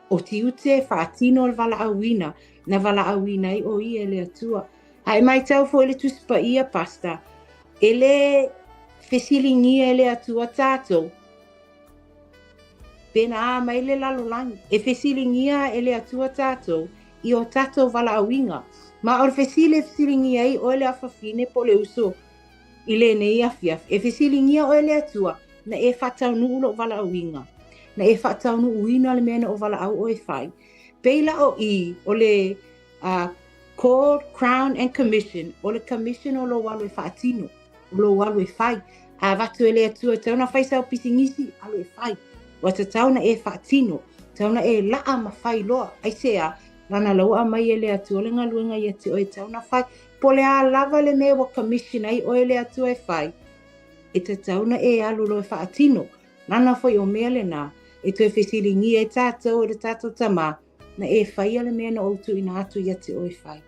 o tiute e faatino le valaauina na valaauina ai o ia e le Atua. A e maitau foi i le Tusi Paia, Pastor, e le fesiligia e le Atua tatou pena a mai le lalolagi, e fesiligia e le Atua tatou i o tatou valaauina. Ma o le fesili e fesiligia ai oe le afafine po o le uso i lenei afiafi, e fesiligia oe e le Atua, na e faataunuu lou valaauina, na e faataunuuina le mea na ou valaau oe e fai. Pei la o i, o le uh, Called, Crown and Commission, o le commission o lou alu e faatino, o lou alu e fai. A avatu e le Atua, tatau na fai sau pisinisi, alu e fai. Ua tatau na e faatino, tatau na e laa ma fai loa. Aisea? Lana la ua aumai e le Atua le galuega ia te oe e tatau na fai. Po o le a lava le mea ua commission ai oe e le Atua e fai, e tatau na e alu loa e faatino. Lana foi o mea lena e toe fesiligia ai tatou e le tatou Tama, na e faia le mea na ou tuuina atu ia te oe e fai.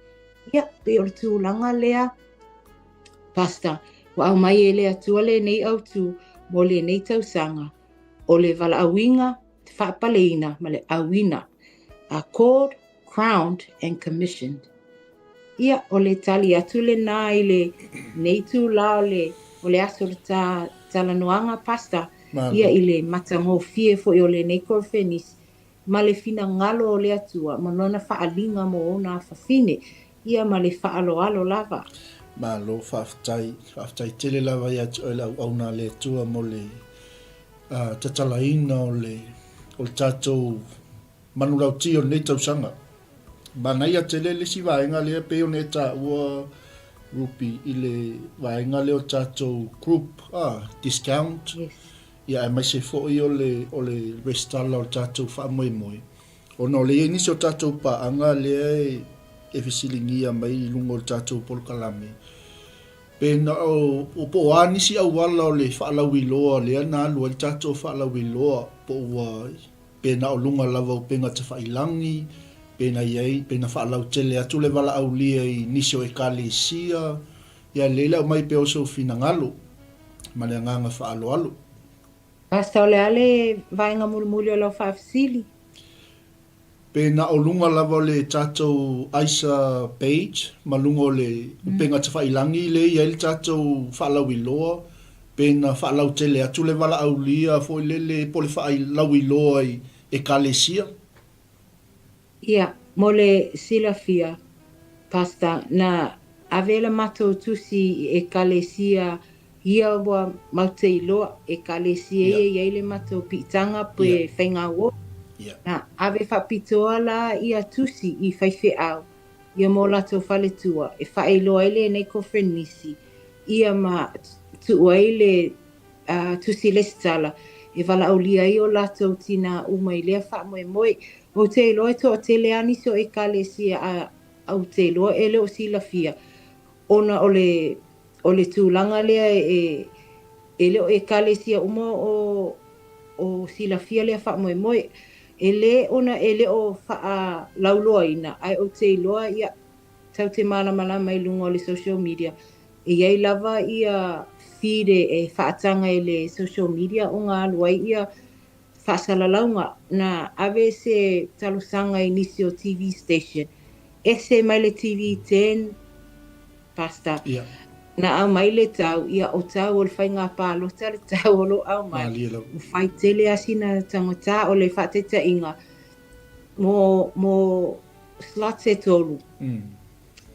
Ia, pei o le tulaga lea, Pastor, ua aumai e le Atua lenei autu mo lenei tausaga, o le valaauina, te faapaleina ma le auina. A called, crowned and commissioned. Ia, o le tali atu lena i le nei itulā o le, o le aso o le ta, talanoaga, Pastor, ia i le matagofie foi o lenei korofenisi, ma le finagalo o le Atua ma Lona faaaliga mo ona afafine, ia ma le faaaloalo lava. Malo faafetai, faafetai tele lava ia te oe le auauna a le Atua mo le tatalaina o le o le tatou manulauti o lenei tausaga. Manaia tele le isi vaega lea pei ona e taua Ruby i le vaega lea o tatou group discount. Yes. Ia aemaise foi o le, o le resitala o le tatou faamoemoe, ona o le i ai nisi o tatou paaga lea e, e fesiligia mai i luga o le tatou polokalame, pe na o, o po o a nisi auala o le faalauiloa lea na alu ai le tatou faalauiloa, po ua, pe na o luga lava o upega tafailagi, pe na i ai, pe na faalautele atu le valaaulia i nisi o Ekalesia, Ia lelei le aumai pea o sou finagalo ma le agaga faaaloalo. Pastor, o le a le vaega mulimuli o lau faafesili? Pe na o luga lava o le tatou AISA page ma luga o le upega tafailagi lea e i ai le tatou faalauiloa, pe na faalautele atu le valaaulia foi lele po o le faalauiloa i Ekalesia? Ia, mo le silafia, Pastor, na ave la matou tusi i Ekalesia ia ua matou te iloa, Ekalesia ia i ai le matou piitaga pe faigauo. Na ave faapitoa la ia tusi i faifeau ia mo latou faletua e faailoa ai lenei kofenisi ia ma tuu ai le tusi lesitala e valaaulia ai o latou tinā uma i lea faamoemoe. Ou te iloa e toatele lava nisi o Ekalesia a ou te iloa e le o silafia ona o le o le tulaga lea e e le o Ekalesia uma o o silafia lea faamoemoe. E le ona e le o faalauloaina ae ou te iloa ia tatou te malamalama i luga o le social media E i ai lava ia feed e faataga e le social media ona alu ai ia faasalalauga. Na ave se talosaga i nisi o TV station, ese mai le TV ten Pastor, na aumai le tau, ia o tau o le faiga palota le tau o lo o aumai, ua fai tele lava sina taugata. O le faataitaiga mo mo slots e tolu,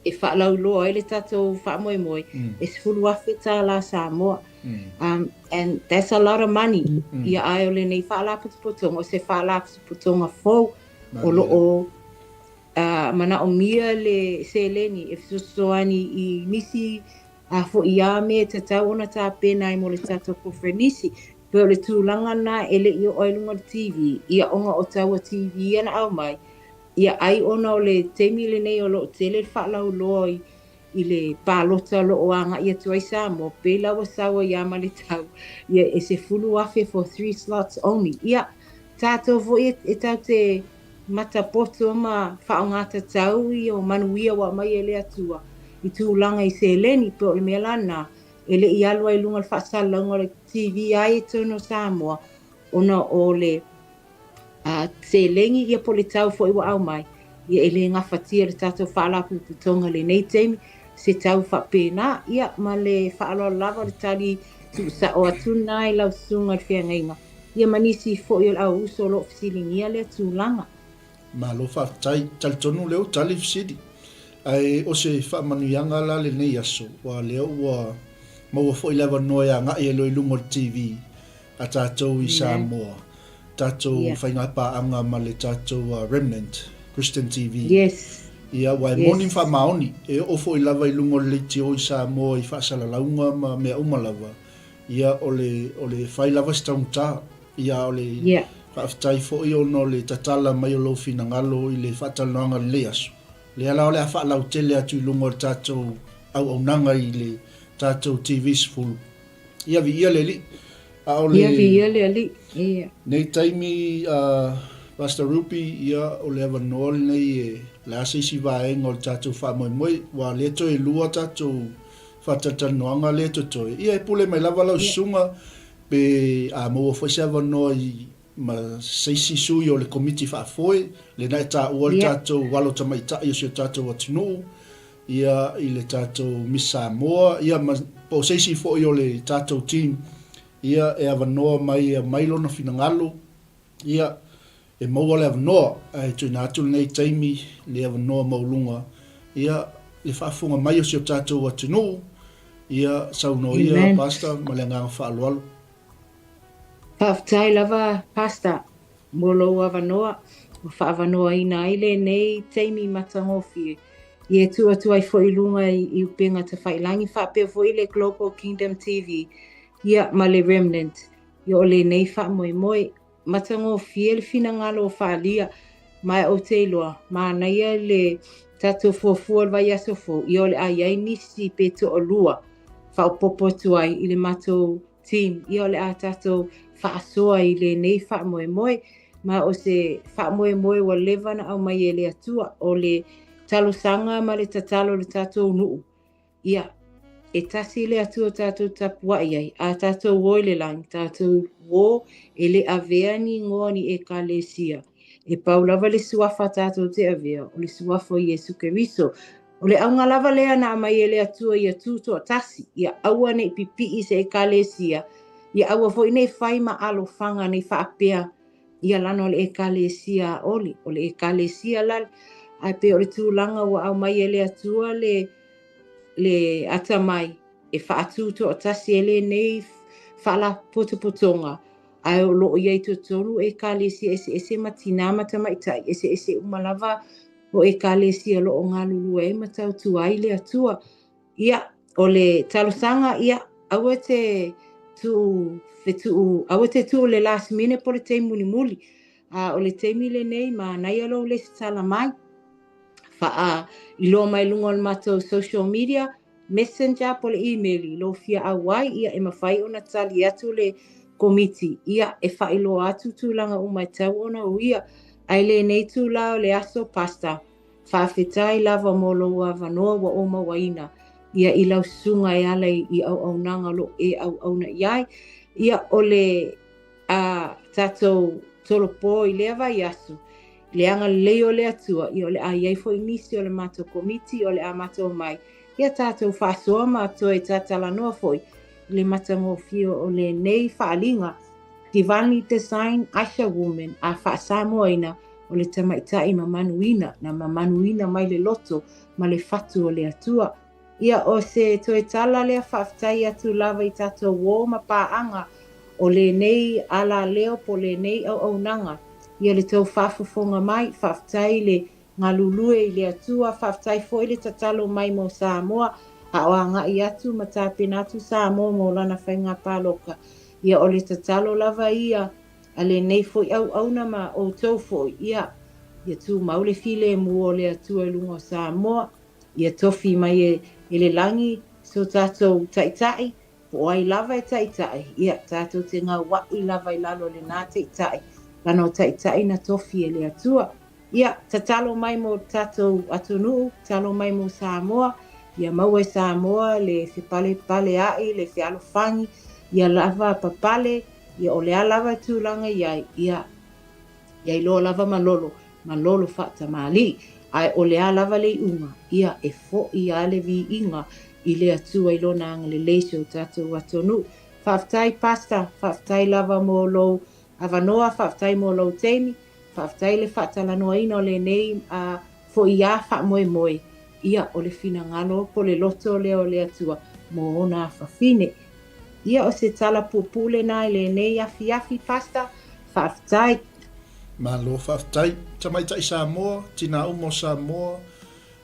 e faalauiloa ai le tatou faamoemoe, e $10,000 tālā Samoa. Um, and that's a lot of money. Ia ae o lenei faalapotopotoga, o se faalapotopotoga fou o lo o uh, manaomia le seleni e fesoasoani i nisi a foi a mea e tatau ona tapena ai mo le tatou koferenisi. Pei o le tulaga lena e le i oo ai i luga o le TV, ia ona o taua TV ia na aumai, ia ai ona o le taimi lenei o lo o tele le faalauiloa i i le palota o lo o agai atu ai Samoa, pei la ua sau ai lava ma le tau, ia e 10,000 for 3 slots only. Ia, tatou foi e tatou te matapoto ma faaaoga tatau ia manuia ua aumai e le Atua i tulaga i seleni, pei o le mea la lena e le i alu ai i luga o le faasalalauga o le TV ai i totonu o Samoa ona o le seleni ia po o le tau foi ua aumai, ia e le gafatia e le tatou Faalapotopotoga i lenei taimi se tau faapena. Ia ma le faaaloalo lava o le tali tuusao atu lena i lau susuga i le feagaiga, ia ma nisi foi o le au uso o lo o fesiligia lea tulaga. Malo faafetai. Talitonu lea ua tali fesili. Ae o se faamanuiaga la lenei aso, aua lea ua maua foi le avanoa e agai ai loa i luga o le TV a tatou i Samoa, tatou faigapaaga ma le tatou Remnant Christian TV. Yes. Ia, aua e moni ma faamaoni, e oo foi lava i luga o le leitio i Samoa i faasalalauga ma mea uma lava, ia o le, o le fai lava se taugata. Ia, o le faafetai foi ona o le tatala mai o lou finagalo i le faatalanoaga o lenei aso. Lea la o le a faalautele atu i luga o le tatou auaunaga i le tatou TV 10. Ia viia le Alii. A o le. Ia viia le Alii. Ia. Nei taimi a Pastor Ruby, ia o le avanoa lenei e le a se isi vaega o le tatou faamoemoe, ua lea toe lua tatou faatalatalanoaga lea totoe. Ia e pule mai lava lau susuga pe a maua foi se avanoa i ma se isi sui o le Komiti Faafoe, lena e taua le tatou alo tamaitai o si o tatou atunuu, ia, i le tatou Miss Samoa, ia, ma, po o se isi foi o le tatou team, ia, e avanoa mai e aumai lona finagalo, ia, e maua le avanoa, ae tuuina atu lenei taimi, lenei avanoa maualuga, ia, le faafofoga mai o si o tatou atunuu, ia, saunoa ia, Pastor, ma le agaga faaaloalo. Faafetai lava Pastor mo lou avanoa ua faaavanoaina ai lenei taimi matagofie ia e tuu atu ai foi i luga i upega tafailangi faapea foi le Global Kingdom TV ia ma le Remnant ia o lenei faamoemoe matagofie le finagalo o faaalia ma ou te iloa manaia le tatou fuafua o le vaiaso fou ia o le a i ai nisi pe toalua faaopoopo atu ai i le matou team, ia o le a tatou faasoa i lenei faamoemoe, ma o se faamoemoe ua leva na aumai e le Atua, o le talosaga ma le tatalo i le tatou nuu, ia, e tasi le Atua tatou tapuai ai, a tatou o i le lagi, tatou o e le avea ni igoa ni ekalesia, e pau lava le suafa tatou te avea, o le suafa o Iesu Keriso. O le auga lava lea na aumai e le Atua ia tutoatasi, ia aua ne i pipii se ekalesia, ia aua foi ne i fai ma alofaga nei faapea ia lana o le ekalesia aole, o le ekalesia lale. Ae pei o le tulaga ua aumai e le Atua le, le atamai e faatutoatasi ai lenei faalapotopotoga, ae o lo o i ai totonu ekalesia eseese ma tinā ma tamaitai eseese uma lava o Ekalesia o lo o galulue ai ma tautua ai le Atua. Ia, o le talosaga, ia, aua te tuu fetuu, aua te tuu le last minute po o le taimi mulimuli. A o le taimi lenei, manaia lou lesitala mai, faailoa mai luga o le matou social media, messenger po o le email i lou fia auai, ia e mafai ona tali atu le komiti, ia e faailoa atu tulaga uma e tatau ona uia. Ae lenei itula o le aso Pastor, faafetai lava mo lou avanoa ua ou mauaina ia i lau susuga e ala i auaunaga o lo o e auauna i ai. Ia o le a tatou tolopo i lea vaiaso, i le agalelei o le Atua, ia o le a i ai foi nisi o le matou komiti o le a matou omai, ia tatou faasoa ma toe tatalanoa foi i le matagofie o lenei faaaliga Divinely Designed Usher Woman a faa-Samoaina o le tamaitai mamanuina na mamanuina mai le loto ma le fatu o le Atua. Ia o se toe tala lea faafetai atu lava i tatou uō ma paaga o lenei alaleo po lenei auaunaga ia le tou faafofoga mai, faafetai i le galulue i le Atua, faafetai foi le tatalo mai mo Samoa a o agai atu ma tapena atu Samoa mo lana faiga paloka. Ia o le tatalo lava ia a lenei foi auauna ma outou foi, ia, ia tumau le filemu o le Atua i luga o Samoa, ia tofi mai e, e le lagi so tatou Taitai, po o ai lava e taitai, ia, tatou te gauaʻi lava i lalo o lenā taitai, lana o taitai na tofi e le Atua. Ia, tatalo mai mo le tatou atunuu, tatalo mai mo Samoa, ia maua e Samoa le fepalepaleaʻi, le fealofani, ia lava papale, ia o le a lava le tulaga i ai, ia, ia iloa lava malolo, malolo faatamalii. Ae o le a lava le iuga, ia, e foʻi lava le viiga i le Atua i Lona agalelei i si o tatou atunuu. Faafetai Pastor, faafetai lava mo lou avanoa, faafetai mo lou taimi, faafetai le faatalanoaina o lenei foi a faamoemoe, ia o le finagalo po o le loto lea o le Atua mo ona afafine. Ia o se tala puupuu lena i lenei afiafi Pastor, faafetai. Malo faafetai. Tamaitai Samoa, tina uma o Samoa,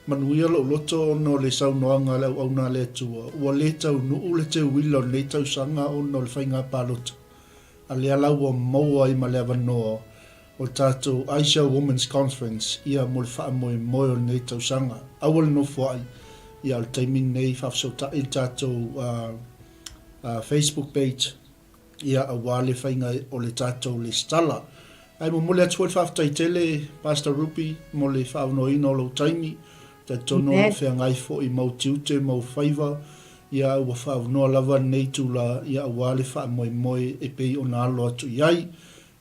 Manuia lou loto ona o le saunoaga a le auauna a le Atua, ua le taunuu le teuila o lenei tausaga ona o le faiga palota, a lea la ua maua ai ma le avanoa o le tatou Asia Women's Conference ia mo le faamoemoe o lenei tausaga. Aua le nofoai, ia o le taimi lenei faafesootai le tatou Facebook page ia aua le faiga o le tatou lesitala. Ae momoli atu foi le faafetai tele Pastor Ruby mo le faaavanoaina o lou taimi. Talitonu o lo o feagai foi ma ou tiute ma ou faiva, ia ua faaavanoa lava lenei itula ia aua le faamoemoe e pei ona alo atu i ai.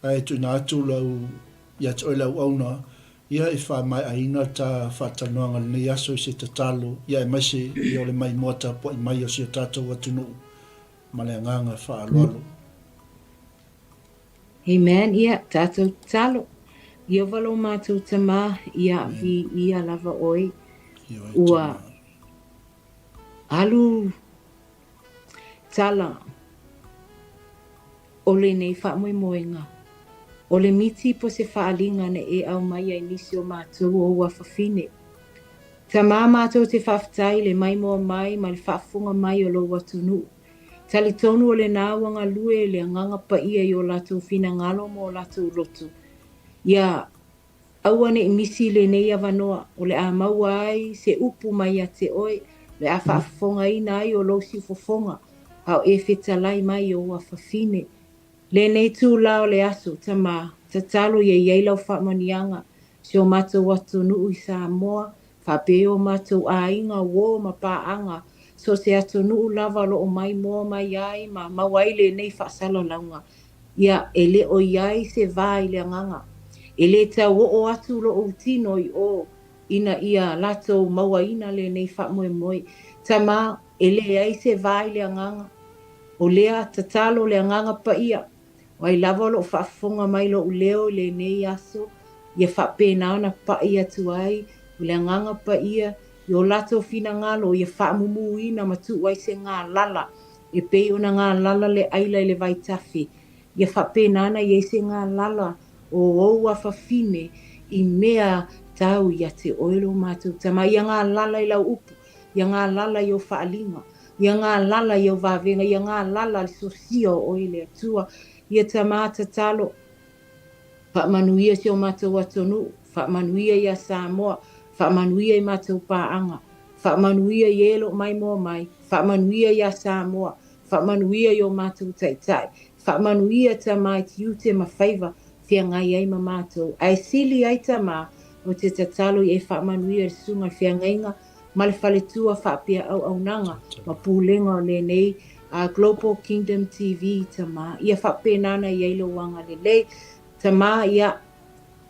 Ae tuuina atu lau ia te oe le auauna ia e faamaeaina ta faatalanoaga i lenei aso i se tatalo ia aemaise ia o le maimoa tapuai mai o si o tatou atunuu. Ma le agaga faaaloalo. Amen ia tatou tatalo. Ieova lo matou Tama, ia viia lava oe. Ua alu tala o lenei faamoemoega. O le miti po se faaaliga na e aumaia i nisi o matou o ou afafine. Tama matou te faafetai le maimoa mai ma le faafofoga mai o lou atunuu. Talitonu o lenā ua galue le Agaga Paia i o latou finagalo ma o latou loto. Ia aua ne i misi lenei avanoa o le a maua ai se upu mai ia te oe, o le a faafofogaina ai o lou siufofoga, a o e fetalai mai i ou afafine. Lenei itula o le aso, Tama, tatalo ia i ai lau faamanuiaga, si o matou atunuu i Samoa, faapea o matou aiga, uo ma paaga, so o se atunuu lava o lo o maimoa mai ai ma maua ai lenei faasalalauga, ia, e le o i ai se va i le agaga. E le tau oo atu lou tino i o ina ia latou mauaina lenei faamoemoe. Tama, e leai se va i le agaga. O lea tatalo le Agaga Paia, o ai lava o lo o faafofoga mai lou leo i lenei aso, ia faapena ona pai atu ai o le Agaga Paia i o latou finagalo ia faamumuina ma tuu ai se galala e pei ona galala le aila i le vaitafe, ia faapena ona i ai se galala o ou afafine i mea tau ia te oe lo matou Tama. Ia galala i lau upu, ia galala i ou faaaliga, Ia galala i ou vavega, ia galala le sosia o oe le Atua. Ia Tama tatalo, faamanuia si o matou atunuu, faamanuia ia Samoa, faamanuia i matou paaga, faamanuia i e lo o maimoa mai, faamanuia ia Samoa, faamanuia i o matou taitai, faamanuia Tama i tiute ma faiva feagai ai ma matou. Ae sili ai Tama, ou te tatalo ia e faamanuia i le susuga i le feagaiga, ma le faletua faapea auaunaga ma pulega o lenei Global Kingdom TV Tama ia faapena ona i ai lou agalelei Tama ia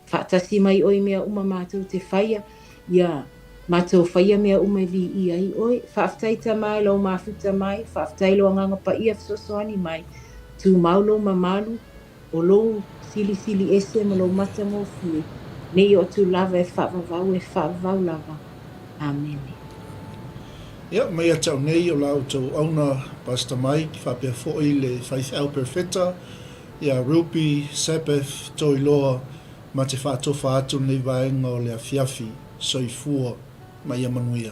faatasi mai oe i mea uma matou te faia ia matou faia mea uma e viia ai oe faafetai Tama i lou mafuta mai faafetai lou Agaga Paia fesoasoani mai tumau lou mamalu O lou silisili ese ma lou matagofie, ne i oo atu lava e faavavau e faavavau lava. Amene. Ia, mai ia te au nei o la outou auauna Pastor Mike faapea foi le faifeau Perofeta ia Ruby Sabbath Toiloa ma te faatofa atu lenei vaega o le afiafi. Soifua ma ia manuia.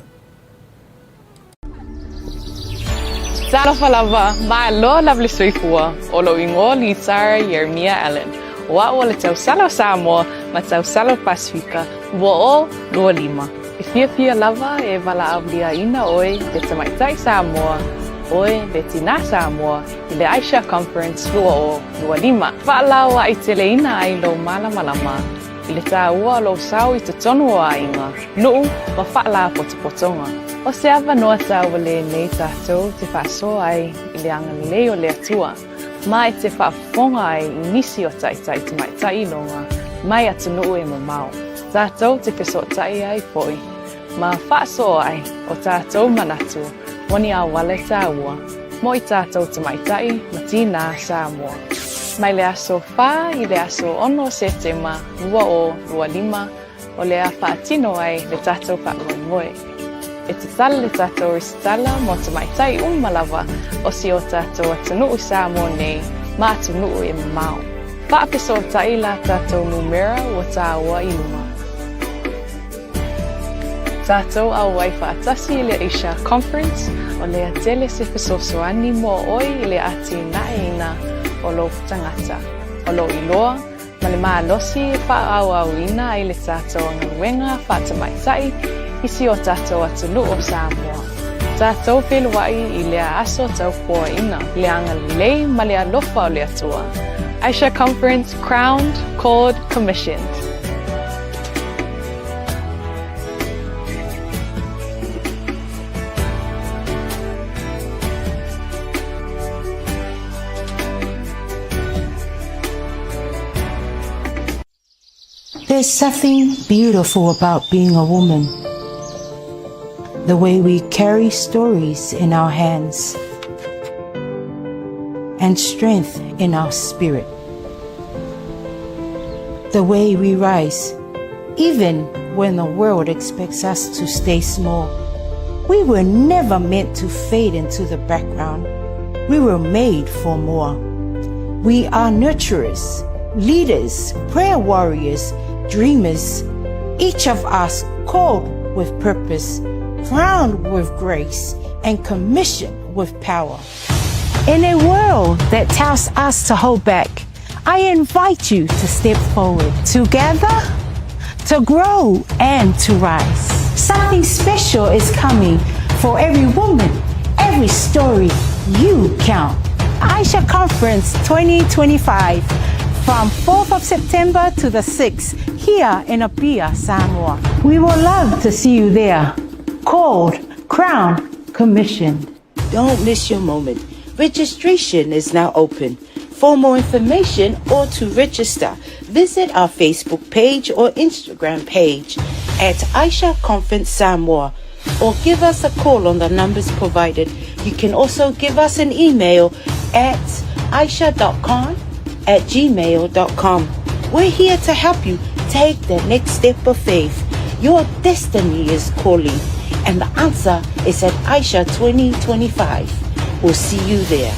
Talofa lava, malo lava le soifua, o lou igoa o Lisara Ieremia Allan. O a'u o le tausala o Samoa ma tausala o Pasifika, 2025. E fiafia lava e valaauliaina ʻoe le tamaitai Samoa, ʻoe le tinā Samoa i le Aicha Conference 2025. Faalauaiteleina ai lou malamalama i le tāua o lou sao i totonu o aiga, nuu ma faalapotopotoga. O se avanoa taua lenei tatou te faasoa ai i le agalelei o le Atua, ma e te faafofoga ai i nisi o taitai tamaitai iloga mai atunuu e mamao. Tatou te fesootai ai foi ma faasoa ai o tatou manatu mo ni auala taua mo i tatou tamaitai ma tinā Samoa. Mai le aso 4 i le aso 6 o Setema 2025 o le a faatino ai le tatou faamoemoe. E tatala le tatou resitala mo tamaitai uma lava o si o tatou atunuu Samoa nei ma atunuu e mamao. Faafesootai la tatou numera ua tāua i luma. Tatou auai faatasi i le Asia Conference, o lea tele se fesoasoani mo ʻoe i le atinaeina o lou tagata, o lou iloa, ma le malosi e faaauauina ai le tatou galuega faatamaitai i si o tatou atunuu o Samoa. Tatou feiloai i lea aso taupuaina, le agalelei ma le alofa o le Atua. Asia Conference Crowned, Called, Commissioned. There's something beautiful about being a woman. The way we carry stories in our hands and strength in our spirit. The way we rise, even when the world expects us to stay small. We were never meant to fade into the background. We were made for more. We are nurturers, leaders, prayer warriors, dreamers, each of us called with purpose, crowned with grace, and commissioned with power. In a world that tells us to hold back, I invite you to step forward together, to grow and to rise. Something special is coming for every woman, every story you count. Aisha Conference 2025 from 4th of September to the 6th here in Apia, Samoa. We will love to see you there. Called, crowned, commissioned. Don't miss your moment. Registration is now open. For more information or to register, visit our Facebook page or Instagram page at Aisha Conference Samoa or give us a call on the numbers provided. You can also give us an email at aisha.khan at gmail.com. We're here to help you take the next step of faith. Your destiny is calling, and the answer is at Aisha 2025. We'll see you there.